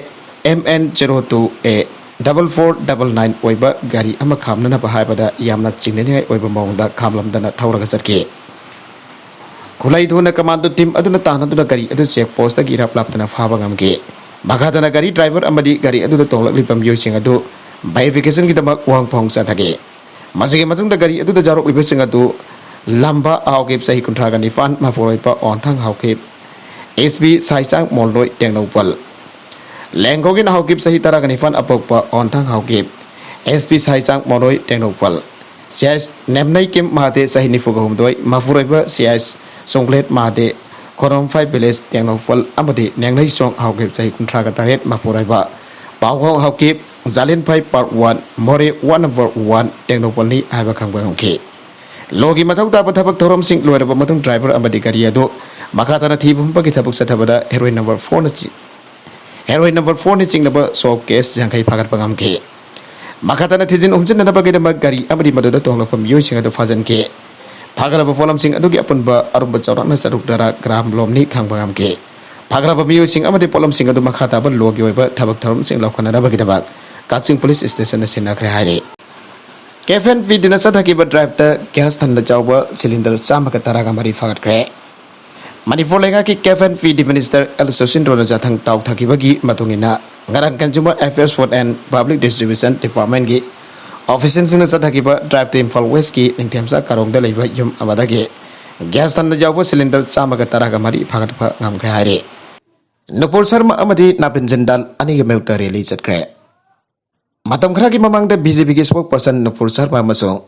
M N zero two A double four double nine ꯑꯣꯏꯕ ꯒꯥꯔꯤ ꯑꯃ ꯈꯥꯝꯅꯅꯕ ꯍꯥꯏꯕꯗ ꯌꯥꯝꯅ ꯆꯤꯡꯅꯅꯤꯡꯉꯥꯏ ꯑꯣꯏꯕ ꯃꯑꯣꯡꯗ ꯈꯥꯝꯂꯝꯗꯅ ꯊꯧꯔꯒ ꯆꯠꯈꯤ꯫ ꯈꯨꯠꯂꯥꯏ ꯊꯨꯅ commando team ꯑꯗꯨꯅ ꯇꯥꯟꯅꯗꯨꯅ ꯒꯥꯔꯤ ꯑꯗꯨ check post ꯇꯒꯤ ꯏꯔꯥꯞ ꯂꯥꯞꯇꯅ ꯐꯥꯕ ꯉꯝꯈꯤ꯫ ꯃꯈꯥ ꯇꯥꯅ ꯒꯥꯔꯤ driver ꯑꯃꯗꯤ ꯒꯥꯔꯤ ꯑꯗꯨꯗ ꯇꯣꯡꯂꯛꯂꯤꯕ ꯃꯤꯑꯣꯏꯁꯤꯡ ꯑꯗꯨ verification ꯒꯤꯗꯃꯛ ꯋꯥꯍꯪ ꯐꯥꯎ ꯆꯠꯊꯈꯤ꯫ ꯃꯁꯤꯒꯤ ꯃꯇꯨꯡꯗ ꯒꯥꯔꯤ ꯑꯗꯨꯗ ꯌꯥꯎꯔꯛꯂꯤꯕꯁꯤꯡ ꯑꯗꯨ ꯂꯝꯕꯥ ꯍꯥꯎꯀꯤꯞ, ꯆꯍꯤ ꯀꯨꯟꯊ꯭ꯔꯥꯒ ꯅꯤꯄꯥꯟ, ꯃꯄꯨꯔꯣꯏꯕ ꯑꯣꯟꯊꯥꯡ ꯍꯥꯎꯀꯤꯞ, S P ꯁꯥꯏꯆꯥꯡ ꯃꯣꯜꯔꯣꯏ, ꯇꯦꯡꯅꯧꯄꯜ, ꯂꯦꯡꯒꯣꯒꯤꯅ ꯍꯥꯎꯀꯤꯞ, ꯆꯍꯤ ꯇꯔꯥꯒ ꯅꯤꯄꯥꯟ, ꯑꯄꯣꯛꯄ ꯑꯣꯟꯊꯥꯡ Haokip, S P ꯁꯥꯏꯆꯥꯡ ꯃꯣꯜꯔꯣꯏ, Tengnoupal, C I ꯅꯦꯝꯅꯩ ꯀꯤꯝ ꯃꯍꯥꯗꯦ, ꯆꯍꯤ ꯅꯤꯐꯨꯒ ꯍꯨꯝꯗꯣꯏ, ꯃꯄꯨꯔꯣꯏꯕ C I ꯁꯨꯡꯂꯦꯠ ꯃꯍꯥꯗꯦ, ꯈꯣꯔꯣꯝꯐꯥꯏ village, ꯇꯦꯡꯅꯧꯄꯜ ꯑꯃꯗꯤ ꯅꯦꯡꯅꯩ ꯁꯣꯡ ꯍꯥꯎꯀꯤꯞ, ꯆꯍꯤ ꯀꯨꯟꯊ꯭ꯔꯥꯒ ꯇꯔꯦꯠ, ꯃꯄꯨꯔꯣꯏꯕ ꯄꯥꯎꯍꯣꯡ ꯍꯥꯎꯀꯤꯞ, ꯖꯥꯂꯤꯟꯐꯥꯏ part one, ꯃꯣꯔꯦ ward number one, ꯇꯦꯡꯅꯧꯄꯜꯅꯤ ꯍꯥꯏꯕ ꯈꯪꯕ ꯉꯝꯈꯤ꯫ ꯂꯣꯒꯤ ꯃꯊꯧ ꯇꯥꯕ ꯊꯕꯛ ꯊꯧꯔꯝꯁꯤꯡ ꯂꯣꯏꯔꯕ ꯃꯇꯨꯡ ꯗ꯭ꯔꯥꯏꯚꯔ ꯑꯃꯗꯤ ꯒꯥꯔꯤ ꯑꯗꯨ ꯃꯈꯥ ꯇꯥꯅ ꯊꯤꯕ ꯍꯨꯝꯕꯒꯤ ꯊꯕꯛ ꯆꯠꯊꯕꯗ ꯍꯦꯔꯣꯏꯟ ꯅꯝꯕꯔ ꯐꯣꯔꯅ ꯆꯤ-, ꯍꯦꯔꯣꯏꯟ ꯅꯝꯕꯔ ꯐꯣꯔꯅ ꯆꯤꯡꯅꯕ ꯁꯣꯞ ꯀꯦꯁ ꯌꯥꯡꯈꯩ ꯐꯥꯒꯠꯄ ꯉꯝꯈꯤ꯫ ꯃꯈꯥ ꯇꯥꯅ ꯊꯤꯖꯤꯟ ꯍꯨꯝꯖꯤꯟꯅꯅꯕꯒꯤꯗꯃꯛ ꯒꯥꯔꯤ ꯑꯃꯗꯤ ꯃꯗꯨꯗ ꯇꯣꯡꯂꯛꯄ ꯃꯤꯑꯣꯏꯁꯤꯡ ꯑꯗꯨ ꯐꯥꯖꯤꯟꯈꯤ꯫ ꯐꯥꯒꯠꯂꯕ ꯄꯣꯠꯂꯝꯁꯤꯡ ꯑꯗꯨꯒꯤ ꯑꯄꯨꯟꯕ ꯑꯔꯨꯝꯕ ꯆꯥꯎꯔꯥꯛꯅ ꯆꯥꯇ꯭ꯔꯨꯛ ꯇꯔꯥ ꯒ꯭ꯔꯥꯝ ꯂꯣꯝꯅꯤ ꯈꯪꯕ ꯉꯝꯈꯤ꯫ ꯐꯥꯒꯠꯂꯕ ꯃꯤꯑꯣꯏꯁꯤꯡ ꯑꯃꯗꯤ ꯄꯣꯠꯂꯝꯁꯤꯡ ꯑꯗꯨ ꯃꯈꯥ ꯇꯥꯕ ꯂꯣꯒꯤ ꯑꯣꯏꯕ ꯊꯕꯛ ꯊꯧꯔꯝꯁꯤꯡ ꯂꯧꯈꯠꯅꯅꯕꯒꯤꯗꯃꯛ ꯀꯛꯆꯤꯡ ꯄꯨꯂꯤꯁ ꯁ꯭ꯇꯦꯁꯟꯗ ꯁꯤꯟꯅꯈ꯭ꯔꯦ ꯍꯥꯏꯔꯤ꯫ ꯀꯦꯐꯦꯟ ꯄꯤ ꯗꯤꯅ ꯆꯠꯊꯈꯤꯕ ꯗ꯭ꯔꯥꯏꯚꯇ ꯒ꯭ꯌꯥꯁ ꯊꯟꯕ ꯌꯥꯎꯕ ꯁꯤꯂꯤꯟꯗꯔ ꯆꯥꯝꯃꯒ ꯇꯔꯥꯒ ꯃꯔꯤ ꯐꯥꯒꯠꯈ꯭ꯔꯦ꯫ ꯃꯅꯤꯄꯨꯔ ꯂꯩꯉꯥꯛꯀꯤ ꯀꯦꯐꯦꯟ ꯄꯤ ꯗꯤ ꯃꯤꯅꯤꯁꯇꯔ ꯑꯦꯜ ꯁꯨꯁꯤꯟꯗ꯭ꯔꯣꯅ ꯌꯥꯊꯪ ꯇꯥꯎꯊꯈꯤꯕꯒꯤ ꯃꯇꯨꯡ ꯏꯟꯅ ꯉꯔꯥꯡ consumer affairs food and public distribution ꯗꯤꯄꯥꯔꯠꯃꯦꯟꯒꯤ ꯑꯣꯐꯤꯁꯤꯌꯦꯜꯁꯤꯡꯅ ꯆꯠꯊꯈꯤꯕ ꯗ꯭ꯔꯥꯏꯚꯇ ꯏꯝꯐꯥꯜ ꯋꯦꯁꯀꯤ ꯅꯤꯡꯊꯦꯝꯆꯥ ꯀꯥꯔꯣꯡꯗ ꯂꯩꯕ ꯌꯨꯝ ꯑꯃꯗꯒꯤ ꯒ꯭ꯌꯥꯁ ꯊꯟꯕ ꯌꯥꯎꯕ ꯁꯤꯂꯤꯟꯗꯔ ꯆꯥꯝꯃꯒ ꯇꯔꯥꯒ ꯃꯔꯤ ꯐꯥꯒꯠꯄ ꯉꯝꯈ꯭ꯔꯦ ꯍꯥꯏꯔꯤ꯫ ꯅꯨꯄꯨꯔ ꯁꯔꯃ ꯑꯃꯗꯤ ꯅꯥꯕꯤꯟ ꯖꯤꯟꯗꯥꯜ ꯑꯅꯤꯒꯤ ꯃꯥꯌꯣꯛꯇ ꯔꯦꯂꯤ ꯆꯠꯈ꯭ꯔꯦ꯫ ꯃꯇꯝ ꯈꯔꯒꯤ ꯃꯃꯥꯡꯗ ꯕꯤ ꯖꯦ ꯄꯤꯒꯤ ꯁ꯭ꯄꯣꯛꯄꯔꯁꯟ ꯅꯨꯄꯨꯔ ꯁꯔꯃ ꯑꯃꯁꯨꯡ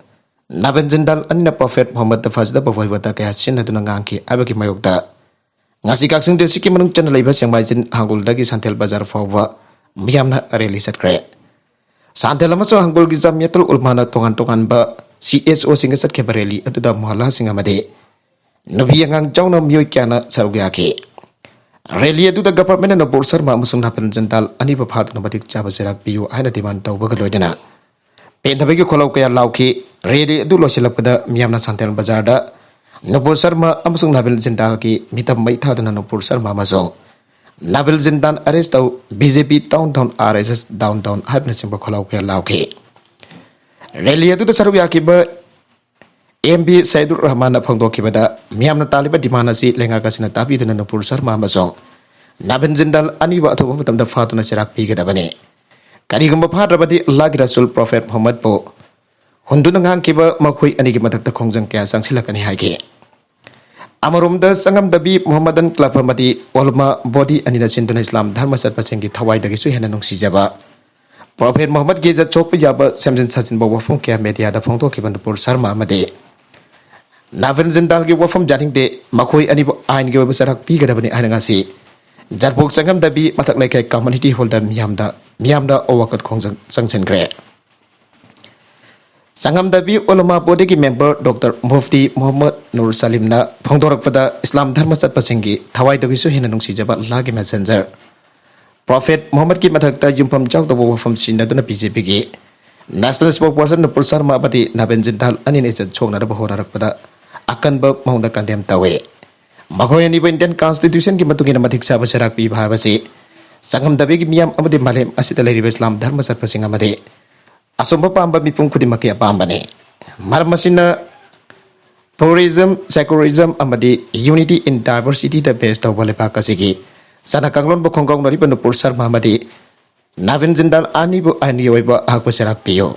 ꯅꯥꯕꯤꯟ ꯖꯤꯟꯗꯥꯜ ꯑꯅꯤꯅ ꯄ꯭ꯔꯣꯐꯦꯠ ꯃꯨꯍꯝꯃꯗ ꯐꯖꯗꯕ ꯋꯥꯍꯩ ꯋꯥꯇꯥ ꯀꯌꯥ ꯁꯤꯖꯤꯟꯅꯗꯨꯅ ꯉꯥꯡꯈꯤ ꯍꯥꯏꯕꯒꯤ ꯃꯥꯌꯣꯛꯇ ꯉꯁꯤ ꯀꯛꯆꯤꯡ ꯗꯤꯁꯇ꯭ꯔꯤꯛꯀꯤ ꯃꯅꯨꯡ ꯆꯟꯅ ꯂꯩꯕ ꯁꯦꯡꯃꯥꯏꯖꯤꯟ ꯍꯥꯡꯒꯣꯜꯗꯒꯤ ꯁꯟꯊꯦꯜ ꯕꯖꯥꯔ ꯐꯥꯎꯕ ꯃꯤꯌꯥꯝꯅ ꯔꯦꯂꯤ ꯆꯠꯈ꯭ꯔꯦ꯫ ꯁꯟꯊꯦꯜ ꯑꯃꯁꯨꯡ ꯍꯥꯡꯒꯣꯜꯒꯤ ꯖꯥꯃꯤꯌꯥꯇꯨꯜ ꯎꯂꯃꯥꯅ ꯇꯣꯉꯥꯟ ꯇꯣꯉꯥꯟꯕ ꯁꯤ ꯑꯦꯁ ꯑꯣꯁꯤꯡꯒ ꯆꯠꯈꯤꯕ ꯔꯦꯂꯤ ꯑꯗꯨꯗ ꯃꯨꯍꯜꯂꯥꯁꯤꯡ ꯑꯃꯗꯤ ꯅꯨꯄꯤ ꯑꯉꯥꯡ ꯌꯥꯎꯅ ꯃꯤꯑꯣꯏ ꯀꯌꯥꯅ ꯁꯔꯨꯛ ꯌꯥꯈꯤ꯫ ꯔꯦꯂꯤ ꯑꯗꯨꯗ ꯒꯚꯔꯟꯃꯦꯟꯠꯅ ꯅꯨꯄꯨꯔ ꯁꯔꯃ ꯑꯃꯁꯨꯡ ꯅꯥꯕꯤꯟ ꯖꯤꯟꯗꯥꯜ ꯑꯅꯤꯕꯨ ꯐꯥꯗꯨꯅ ꯃꯇꯤꯛ ꯆꯥꯕ ꯆꯩꯔꯥꯛ ꯄꯤꯌꯨ ꯍꯥꯏꯅ ꯗꯤꯃꯥꯟ ꯇꯧꯕꯒ ꯂꯣꯏꯅꯅ ꯄꯦꯟꯗꯕꯒꯤ ꯈꯣꯜꯂꯥꯎ ꯀꯌꯥ ꯂꯥꯎꯈꯤ꯫ ꯔꯦꯂꯤ ꯑꯗꯨ ꯂꯣꯏꯁꯤꯜꯂꯛꯄꯗ ꯃꯤꯌꯥꯝꯅ ꯁꯟꯊꯦꯜ ꯕꯖꯥꯔꯗ ꯅꯨꯄꯨꯔ ꯁꯔꯃ ꯑꯃꯁꯨꯡ ꯅꯥꯕꯤꯟ ꯖꯤꯟꯗꯥꯜꯒꯤ ꯃꯤꯇꯝ ꯃꯩ ꯊꯥꯗꯨꯅ ꯅꯨꯄꯨꯔ ꯁꯔꯃ ꯑꯃꯁꯨꯡ ꯅꯥꯕꯤꯟ ꯖꯤꯟꯗꯥꯜ ꯑꯔꯦꯁ ꯇꯧ, ꯕꯤ ꯖꯦ ꯄꯤ ꯗꯥꯎꯟ ꯗꯥꯎꯟ, ꯑꯥꯔ ꯑꯦꯁ ꯑꯦꯁ ꯗꯥꯎꯟ ꯗꯥꯎꯟ ꯍꯥꯏꯕꯅꯆꯤꯡꯕ ꯈꯣꯜꯂꯥꯎ ꯀꯌꯥ ꯂꯥꯎꯈꯤ꯫ ꯔꯦꯂꯤ ꯑꯗꯨꯗ ꯁꯔꯨꯛ ꯌꯥꯈꯤꯕ ꯑꯦꯝ ꯕꯤ ꯁꯩꯗꯨꯔ ꯔꯍꯃꯥꯟꯅ ꯐꯣꯡꯗꯣꯛꯈꯤꯕꯗ ꯃꯤꯌꯥꯝꯅ ꯇꯥꯜꯂꯤꯕ ꯗꯤꯃꯥꯟ ꯑꯁꯤ ꯂꯩꯉꯥꯛ ꯑꯁꯤꯅ ꯇꯥꯕꯤꯗꯨꯅ ꯅꯨꯄꯨꯔ ꯁꯔꯃ ꯑꯃꯁꯨꯡ ꯅꯥꯕꯤꯟ ꯖꯤꯟꯗꯥꯜ ꯑꯅꯤꯕꯨ ꯑꯊꯨꯕ ꯃꯇꯝꯗ ꯐꯥꯗꯨꯅ ꯆꯩꯔꯥꯛ ꯄꯤꯒꯗꯕꯅꯤ꯫ ꯀꯔꯤꯒꯨꯝꯕ ꯐꯥꯗ꯭ꯔꯕꯗꯤ ꯑꯜꯂꯥꯍꯒꯤ ꯔꯁꯨꯜ ꯄ꯭ꯔꯣꯐꯦꯠ ꯃꯨꯍꯝꯃꯗꯄꯨ ꯍꯨꯟꯗꯨꯅ ꯉꯥꯡꯈꯤꯕ ꯃꯈꯣꯏ ꯑꯅꯤꯒꯤ ꯃꯊꯛꯇ ꯈꯣꯡꯖꯪ ꯀꯌꯥ ꯆꯪꯁꯤꯜꯂꯛꯀꯅꯤ ꯍꯥꯏꯈꯤ꯫ ꯑꯃꯔꯣꯝꯗ ꯆꯪꯉꯝꯗꯕꯤ ꯃꯨꯍꯝꯃꯗꯟ ꯀ꯭ꯂꯕ ꯑꯃꯗꯤ ꯑꯣꯂꯃꯥ ꯕꯣꯗꯤ ꯑꯅꯤꯅ ꯁꯤꯟꯗꯨꯅ ꯏꯁꯂꯥꯝ ꯙꯔꯃ ꯆꯠꯄꯁꯤꯡꯒꯤ ꯊꯋꯥꯏꯗꯒꯤꯁꯨ ꯍꯦꯟꯅ ꯅꯨꯡꯁꯤꯖꯕ ꯄ꯭ꯔꯣꯐꯦꯠ ꯃꯨꯍꯝꯃꯗꯀꯤ ꯏꯖꯠ ꯁꯣꯛꯄ ꯌꯥꯕ ꯁꯦꯝꯖꯤꯟ ꯁꯥꯖꯤꯟꯕ ꯋꯥꯐꯝ ꯀꯌꯥ ꯃꯦꯗꯤꯌꯥꯗ ꯐꯣꯡꯗꯣꯛꯈꯤꯕ ꯅꯨꯄꯨꯔ ꯁꯔꯃ ꯑꯃꯗꯤ ꯅꯥꯕꯤꯟ ꯖꯤꯟꯗꯥꯜꯒꯤ ꯋꯥꯐꯝ ꯌꯥꯅꯤꯡꯗꯦ, ꯃꯈꯣꯏ ꯑꯅꯤꯕꯨ ꯑꯥꯏꯟꯒꯤ ꯑꯣꯏꯕ ꯆꯩꯔꯥꯛ ꯄꯤꯒꯗꯕꯅꯤ ꯍꯥꯏꯅ ꯉꯁꯤ ꯖꯔꯄꯣꯛ ꯆꯪꯉꯝꯗꯕꯤ ꯃꯊꯛ ꯂꯩꯀꯥꯏ ꯀꯝꯃ꯭ꯌꯨꯅꯤꯇꯤ ꯍꯣꯜꯗ ꯃꯤꯌꯥꯝꯗ, ꯃꯤꯌꯥꯝꯗ ꯑꯋꯥꯀꯠ ꯈꯣꯡꯖꯪ ꯆꯪꯁꯤꯟꯈ꯭ꯔꯦ꯫ ꯆꯥꯉꯝꯗꯕꯤ ꯎꯂꯃꯥ ꯕꯣꯗꯤꯒꯤ ꯃꯦꯝꯕꯔ ꯗꯣꯛꯇꯔ ꯃꯨꯐꯇꯤ ꯃꯨꯍꯝꯃꯗ ꯅꯨꯔ ꯁꯂꯤꯝꯅ ꯐꯣꯡꯗꯣꯔꯛꯄꯗ, ꯏꯁꯂꯥꯝ ꯙꯔꯃ ꯆꯠꯄꯁꯤꯡꯒꯤ ꯊꯋꯥꯏꯗꯒꯤꯁꯨ ꯍꯦꯟꯅ ꯅꯨꯡꯁꯤꯖꯕ ꯑꯜꯂꯥꯍꯒꯤ ꯃꯦꯁꯦꯟꯖꯔ ꯄ꯭ꯔꯣꯐꯦꯠ ꯃꯨꯍꯝꯃꯗꯀꯤ ꯃꯊꯛꯇ ꯌꯨꯝꯐꯝ ꯆꯥꯎꯗꯕ ꯋꯥꯐꯝ ꯁꯤꯖꯤꯟꯅꯗꯨꯅ ꯕꯤ ꯖꯦ ꯄꯤꯒꯤ ꯅꯦꯁꯅꯦꯜ ꯁ꯭ꯄꯣꯛꯁꯄꯔꯁꯟ ꯅꯨꯄꯨꯔ ꯁꯔꯃ ꯑꯃꯗꯤ ꯅꯕꯤꯟ ꯖꯤꯟꯗꯥꯜ ꯑꯅꯤꯅ ꯏꯖꯠ ꯁꯣꯛꯅꯅꯕ ꯍꯣꯠꯅꯔꯛꯄꯗ ꯑꯀꯟꯕ ꯃꯑꯣꯡꯗ ꯀꯟꯗꯦꯝ ꯇꯧꯏ꯫ ꯃꯈꯣꯏ ꯑꯅꯤꯕꯨ ꯏꯟꯗꯤꯌꯟ ꯀꯟꯁꯇꯤꯇ꯭ꯌꯨꯁꯟꯒꯤ ꯃꯇꯨꯡ ꯏꯟꯅ ꯃꯇꯤꯛ ꯆꯥꯕ ꯆꯩꯔꯥꯛ ꯄꯤꯕ ꯍꯥꯏꯕꯁꯤ ꯆꯥꯉꯝꯗꯕꯤꯒꯤ ꯃꯤꯌꯥꯝ ꯑꯃꯗꯤ ꯃꯥꯂꯦꯝ ꯑꯁꯤꯗ ꯂꯩꯔꯤꯕ ꯏꯁꯂꯥꯝ ꯙꯔꯃ ꯆꯠꯄꯁꯤꯡ ꯑꯃꯗꯤ ꯑꯆꯨꯝꯕ ꯄꯥꯝꯕ ꯃꯤꯄꯨꯝ ꯈꯨꯗꯤꯡꯃꯛꯀꯤ ꯑꯄꯥꯝꯕꯅꯤ꯫ ꯃꯔꯝ ꯑꯁꯤꯅ, pluralism, secularism ꯑꯃꯗꯤ unity in diversity the base ꯇꯧꯕ ꯂꯩꯕꯥꯛ ꯑꯁꯤꯒꯤ ꯆꯠꯅ ꯀꯥꯡꯂꯣꯟꯕꯨ ꯈꯣꯡꯒꯥꯎꯅꯔꯤꯕ ꯅꯨꯄꯨꯔ ꯁꯔꯃ ꯑꯃꯗꯤ ꯅꯕꯤꯟ ꯖꯤꯟꯗꯥꯜ ꯑꯅꯤꯕꯨ ꯑꯥꯏꯟꯒꯤ ꯑꯣꯏꯕ ꯑꯍꯛꯄ ꯆꯩꯔꯥꯛ ꯄꯤꯌꯨ꯫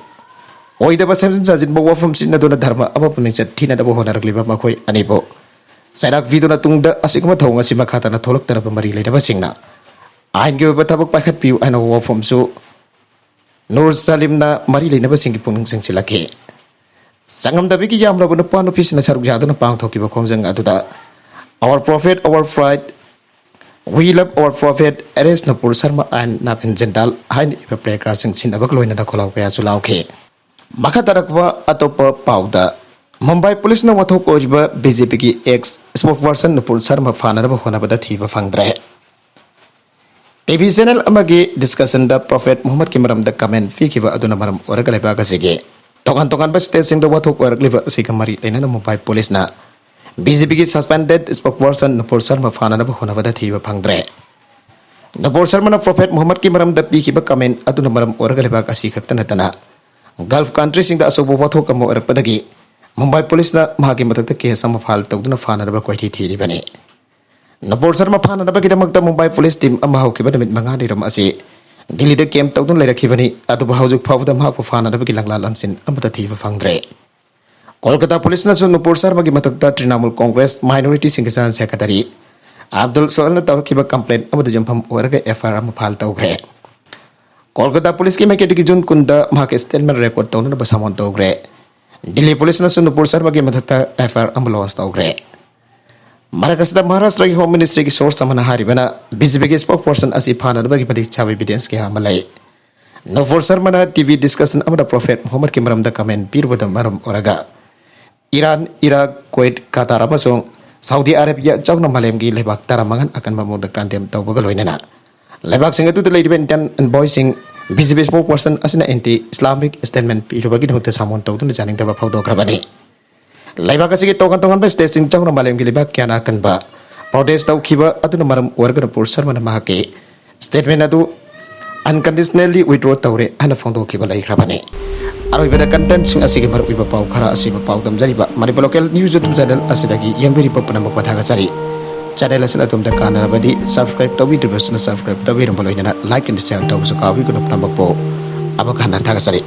ꯑꯣꯏꯗꯕ ꯁꯦꯝꯖꯤꯟ ꯁꯥꯖꯤꯟꯕ ꯋꯥꯐꯝ ꯁꯤꯖꯤꯟꯅꯗꯨꯅ ꯙꯔꯃ ꯑꯃꯕꯨ ꯃꯤꯡꯆꯠ ꯊꯤꯅꯅꯕ ꯍꯣꯠꯅꯔꯛꯂꯤꯕ ꯃꯈꯣꯏ ꯑꯅꯤꯕꯨ ꯆꯩꯔꯥꯛ ꯄꯤꯗꯨꯅ ꯇꯨꯡꯗ ꯑꯁꯤꯒꯨꯝꯕ ꯊꯧꯑꯣꯡ ꯑꯁꯤ ꯃꯈꯥ ꯇꯥꯅ ꯊꯣꯛꯂꯛꯇꯅꯕ ꯃꯔꯤ ꯂꯩꯅꯕꯁꯤꯡꯅ ꯑꯥꯏꯟꯒꯤ ꯑꯣꯏꯕ ꯊꯕꯛ ꯄꯥꯏꯈꯠꯄꯤꯌꯨ ꯍꯥꯏꯅ ꯋꯥꯐꯝꯁꯨ ꯅꯨꯔ ꯁꯂꯤꯝꯅ ꯃꯔꯤ ꯂꯩꯅꯕꯁꯤꯡꯒꯤ ꯄꯨꯛꯅꯤꯡ ꯆꯤꯡꯁꯤꯜꯂꯛꯈꯤ꯫ ꯆꯥꯉꯝꯗꯕꯤꯒꯤ ꯌꯥꯝꯂꯕ ꯅꯨꯄꯥ ꯅꯨꯄꯤꯁꯤꯡꯅ ꯁꯔꯨꯛ ꯌꯥꯗꯨꯅ ꯄꯥꯡꯊꯣꯛꯈꯤꯕ ꯈꯣꯡꯖꯪ ꯑꯗꯨꯗ "Our Prophet, Our Pride, We Love Our Prophet, Arrest ꯅꯨꯄꯨꯔ Sharma and ꯅꯕꯤꯟ ꯖꯤꯟꯗꯥꯜ" ꯍꯥꯏꯅ ꯏꯕ ꯄ꯭ꯂꯦ ꯀꯥꯔꯗꯁꯤꯡ ꯁꯤꯟꯅꯕꯒ ꯂꯣꯏꯅꯅ ꯈꯣꯜꯂꯥꯎ ꯀꯌꯥꯁꯨ ꯂꯥꯎꯈꯤ꯫ ꯃꯈꯥ ꯇꯥꯔꯛꯄ ꯑꯇꯣꯞꯄ ꯄꯥꯎꯗ, ꯃꯨꯝꯕꯥꯏ ꯄꯨꯂꯤꯁꯅ ꯋꯥꯊꯣꯛ ꯑꯣꯏꯔꯤꯕ ꯕꯤ ꯖꯦ ꯄꯤꯒꯤ ꯑꯦꯛꯁ ꯁ꯭ꯄꯣꯛꯁꯄꯔꯁꯟ ꯅꯨꯄꯨꯔ ꯁꯔꯃ ꯐꯥꯅꯅꯕ ꯍꯣꯠꯅꯕꯗ ꯊꯤꯕ ꯐꯪꯗ꯭ꯔꯦ꯫ ꯇꯤ ꯚꯤ ꯆꯦꯅꯦꯜ ꯑꯃꯒꯤ ꯗꯤꯁꯀꯁꯟꯗ ꯄ꯭ꯔꯣꯐꯦꯠ ꯃꯨꯍꯝꯃꯗꯀꯤ ꯃꯔꯝꯗ ꯀꯃꯦꯟ ꯄꯤꯈꯤꯕ ꯑꯗꯨꯅ ꯃꯔꯝ ꯑꯣꯏꯔꯒ ꯂꯩꯕꯥꯛ ꯑꯁꯤꯒꯤ ꯇꯣꯉꯥꯟ ꯇꯣꯉꯥꯟꯕ ꯁ꯭ꯇꯦꯠꯁꯤꯡꯗ ꯋꯥꯊꯣꯛ ꯑꯣꯏꯔꯛꯂꯤꯕ ꯑꯁꯤꯒ ꯃꯔꯤ ꯂꯩꯅꯅ ꯃꯨꯝꯕꯥꯏ ꯄꯨꯂꯤꯁꯅ ꯕꯤ ꯖꯦ ꯄꯤꯒꯤ ꯁꯁꯄꯦꯟꯗꯦꯗ ꯁ꯭ꯄꯣꯛꯁꯄꯔꯁꯟ ꯅꯨꯄꯨꯔ ꯁꯔꯃ ꯐꯥꯅꯅꯕ ꯍꯣꯠꯅꯕꯗ ꯊꯤꯕ ꯐꯪꯗ꯭ꯔꯦ꯫ ꯅꯨꯄꯨꯔ ꯁꯔꯃꯅ ꯄ꯭ꯔꯣꯐꯦꯠ ꯃꯨꯍꯝꯃꯗꯀꯤ ꯃꯔꯝꯗ ꯄꯤꯈꯤꯕ ꯀꯃꯦꯟ ꯑꯗꯨꯅ ꯃꯔꯝ ꯑꯣꯏꯔꯒ ꯂꯩꯕꯥꯛ ꯑꯁꯤ ꯈꯛꯇ ꯅꯠꯇꯅ ꯒꯜꯐ ꯀꯟꯇ꯭ꯔꯤꯁꯤꯡꯗ ꯑꯆꯧꯕ ꯋꯥꯊꯣꯛ ꯑꯃ ꯑꯣꯏꯔꯛꯄꯗꯒꯤ ꯃꯨꯝꯕꯥꯏ ꯄꯨꯂꯤꯁꯅ ꯃꯍꯥꯛꯀꯤ ꯃꯊꯛꯇ ꯀꯦꯁ ꯑꯃ ꯐꯥꯏꯜ ꯇꯧꯗꯨꯅ ꯐꯥꯅꯅꯕ ꯀꯣꯏꯊꯤ ꯊꯤꯔꯤꯕꯅꯤ꯫ ꯅꯨꯄꯨꯔ ꯁꯔꯃ ꯐꯥꯅꯅꯕꯒꯤꯗꯃꯛꯇ ꯃꯨꯝꯕꯥꯏ ꯄꯨꯂꯤꯁ ꯇꯤꯝ ꯑꯃ ꯍꯧꯈꯤꯕ ꯅꯨꯃꯤꯠ ꯃꯉꯥꯅꯤꯔꯣꯝ ꯑꯁꯤ ꯗꯤꯜꯂꯤꯗ ꯀꯦꯝꯞ ꯇꯧꯗꯨꯅ ꯂꯩꯔꯛꯈꯤꯕꯅꯤ, ꯑꯗꯨꯕꯨ ꯍꯧꯖꯤꯛ ꯐꯥꯎꯕꯗ ꯃꯍꯥꯛꯄꯨ ꯐꯥꯅꯅꯕꯒꯤ ꯂꯪꯂꯥ ꯂꯪꯁꯤꯟ ꯑꯃꯠꯇ ꯊꯤꯕ ꯐꯪꯗ꯭ꯔꯦ꯫ ꯀꯣꯜꯀꯇꯥ ꯄꯨꯂꯤꯁꯅꯁꯨ ꯅꯨꯄꯨꯔ ꯁꯔꯃꯒꯤ ꯃꯊꯛꯇ ꯇ꯭ꯔꯤꯅꯥꯃꯨꯜ ꯀꯣꯡꯒ꯭ꯔꯦꯁ ꯃꯥꯏꯅꯣꯔꯤꯇꯤꯁꯤꯡꯒꯤ ꯖꯦꯅꯔꯦꯜ ꯁꯦꯀ꯭ꯔꯦꯇꯔꯤ ꯑꯕꯗꯨꯜ ꯁꯣꯍꯦꯜꯅ ꯇꯧꯔꯛꯈꯤꯕ ꯀꯝꯄ꯭ꯂꯦꯟ ꯑꯃꯗ ꯌꯨꯝꯐꯝ ꯑꯣꯏꯔꯒ ꯑꯦꯐ ꯑꯥꯏ ꯑꯥꯔ ꯑꯃ ꯐꯥꯏꯜ ꯇꯧꯈ꯭ꯔꯦ꯫ ꯀꯣꯜꯀꯇꯥ ꯄꯨꯂꯤꯁꯀꯤ ꯃꯥꯏꯀꯩꯗꯒꯤ ꯖꯨꯟ ꯀꯨꯟꯗ ꯃꯍꯥꯛꯀꯤ ꯁ꯭ꯇꯦꯠꯃꯦꯟ ꯔꯦꯀꯣꯔꯗ ꯇꯧꯅꯅꯕ ꯁꯃꯟ ꯇꯧꯈ꯭ꯔꯦ꯫ ꯗꯤꯜꯂꯤ ꯄꯨꯂꯤꯁꯅꯁꯨ ꯅꯨꯄꯨꯔ ꯁꯔꯃꯒꯤ ꯃꯊꯛꯇ ꯑꯦꯐ ꯑꯥꯏ ꯑꯥꯔ ꯑꯃ ꯂꯣꯟꯆ ꯇꯧꯈ꯭ꯔꯦ꯫ ꯃꯔꯛ ꯑꯁꯤꯗ, ꯃꯍꯥꯔꯥꯁꯇ꯭ꯔꯒꯤ ꯍꯣꯝ ꯃꯤꯅꯤꯁꯇ꯭ꯔꯤꯒꯤ ꯁꯣꯔꯁ ꯑꯃꯅ ꯍꯥꯏꯔꯤꯕꯅ, ꯕꯤ ꯖꯦ ꯄꯤꯒꯤ ꯁ꯭ꯄꯣꯛꯁꯄꯔꯁꯟ ꯑꯁꯤ ꯐꯥꯅꯅꯕꯒꯤ ꯃꯇꯤꯛ ꯆꯥꯕ ꯏꯚꯤꯗꯦꯟꯁ ꯀꯌꯥ ꯑꯃ ꯂꯩ꯫ ꯅꯣꯕꯣꯔ ꯁꯔꯃꯅ ꯇꯤ ꯚꯤ ꯗꯤꯁꯀꯁꯟ ꯑꯃꯗ ꯄ꯭ꯔꯣꯐꯦꯠ ꯃꯨꯍꯝꯃꯗꯀꯤ ꯃꯔꯝꯗ ꯀꯃꯦꯟ ꯄꯤꯔꯨꯕꯗ ꯃꯔꯝ ꯑꯣꯏꯔꯒ ꯏꯔꯥꯟ, ꯏꯔꯥꯛ, ꯀꯨꯋꯦꯠ, ꯀꯇꯥꯔ ꯑꯃꯁꯨꯡ ꯁꯥꯎꯗꯤ ꯑꯔꯦꯕꯤꯌꯥ ꯌꯥꯎꯅ ꯃꯥꯂꯦꯝꯒꯤ ꯂꯩꯕꯥꯛ ꯇꯔꯥꯃꯉꯥꯅ ꯑꯀꯟꯕ ꯃꯑꯣꯡꯗ ꯀꯟꯗꯦꯝ ꯇꯧꯕꯒ ꯂꯣꯏꯅꯅ ꯂꯩꯕꯥꯛꯁꯤꯡ ꯑꯗꯨꯗ ꯂꯩꯔꯤꯕ ꯏꯟꯗꯤꯌꯟ ꯑꯦꯟꯚꯣꯏꯁꯤꯡ ꯕꯤ ꯖꯦ ꯄꯤ ꯁ꯭ꯄꯣꯛꯁ ꯄꯔꯁꯟ ꯑꯁꯤꯅ ꯑꯦꯟꯇꯤ ꯏꯁꯂꯥꯃꯤꯛ ꯁ꯭ꯇꯦꯠꯃꯦꯟ ꯄꯤꯔꯨꯕꯒꯤꯗꯃꯛꯇ ꯁꯥꯃꯣꯟ ꯇꯧꯗꯨꯅ ꯌꯥꯅꯤꯡꯗꯕ ꯐꯣꯡꯗꯣꯛꯈ꯭ꯔꯕꯅꯤ꯫ ꯂꯩꯕꯥꯛ ꯑꯁꯤꯒꯤ ꯇꯣꯉꯥꯟ ꯇꯣꯉꯥꯟꯕ ꯁ꯭ꯇꯦꯠꯁꯤꯡ ꯌꯥꯎꯅ ꯃꯥꯂꯦꯝꯒꯤ ꯂꯩꯕꯥꯛ ꯀꯌꯥꯅ ꯑꯀꯟꯕ ꯄ꯭ꯔꯣꯇꯦꯁ ꯇꯧꯈꯤꯕ ꯑꯗꯨꯅ ꯃꯔꯝ ꯑꯣꯏꯔꯒ ꯅꯣꯕꯣꯔ ꯁꯔꯃꯅ ꯃꯍꯥꯛꯀꯤ ꯁ꯭ꯇꯦꯠꯃꯦꯟ ꯑꯗꯨ ꯑꯟꯀꯟꯗꯤꯁꯅꯦꯜꯂꯤ ꯋꯤꯗ꯭ꯔꯣ ꯇꯧꯔꯦ ꯍꯥꯏꯅ ꯐꯣꯡꯗꯣꯛꯈꯤꯕ ꯂꯩꯈ꯭ꯔꯕꯅꯤ꯫ ꯑꯔꯣꯏꯕꯗ ꯀꯟꯇꯦꯟꯠꯁꯤꯡ ꯑꯁꯤꯒꯤ ꯃꯔꯨꯑꯣꯏꯕ ꯄꯥꯎ ꯈꯔ ꯑꯁꯤꯕꯨ ꯄꯥꯎꯗꯝꯖꯔꯤꯕ ꯃꯅꯤꯄꯨꯔ ꯂꯣꯀꯦꯜ ꯅ꯭ꯌꯨꯁ ꯌꯨꯇ꯭ꯌꯨꯕ ꯆꯦꯅꯦꯜ ꯑꯁꯤꯗꯒꯤ ꯌꯦꯡꯕꯤꯔꯤꯕ ꯄꯨꯝꯅꯃꯛꯄꯨ ꯊꯥꯒꯠꯆꯔꯤ꯫ ꯆꯦꯅꯦꯜ ꯑꯁꯤꯅ ꯑꯗꯣꯝꯗ ꯀꯥꯟꯅꯔꯕꯗꯤ ꯁꯕꯁꯀ꯭ꯔꯥꯏꯕ ꯇꯧꯕꯤꯗ꯭ꯔꯤꯕꯁꯤꯅ ꯁꯕꯁꯀ꯭ꯔꯥꯏꯕ ꯇꯧꯕꯤꯔꯝꯕ ꯂꯣꯏꯅꯅ ꯂꯥꯏꯛ ꯑꯦꯟ ꯁꯤꯌꯥꯔ ꯇꯧꯕꯁꯨ ꯀꯥꯎꯕꯤꯒꯅꯨ꯫ ꯄꯨꯝꯅꯃꯛꯄꯨ ꯑꯃꯨꯛ ꯍꯟꯅ ꯊꯥꯒꯠꯆꯔꯤ꯫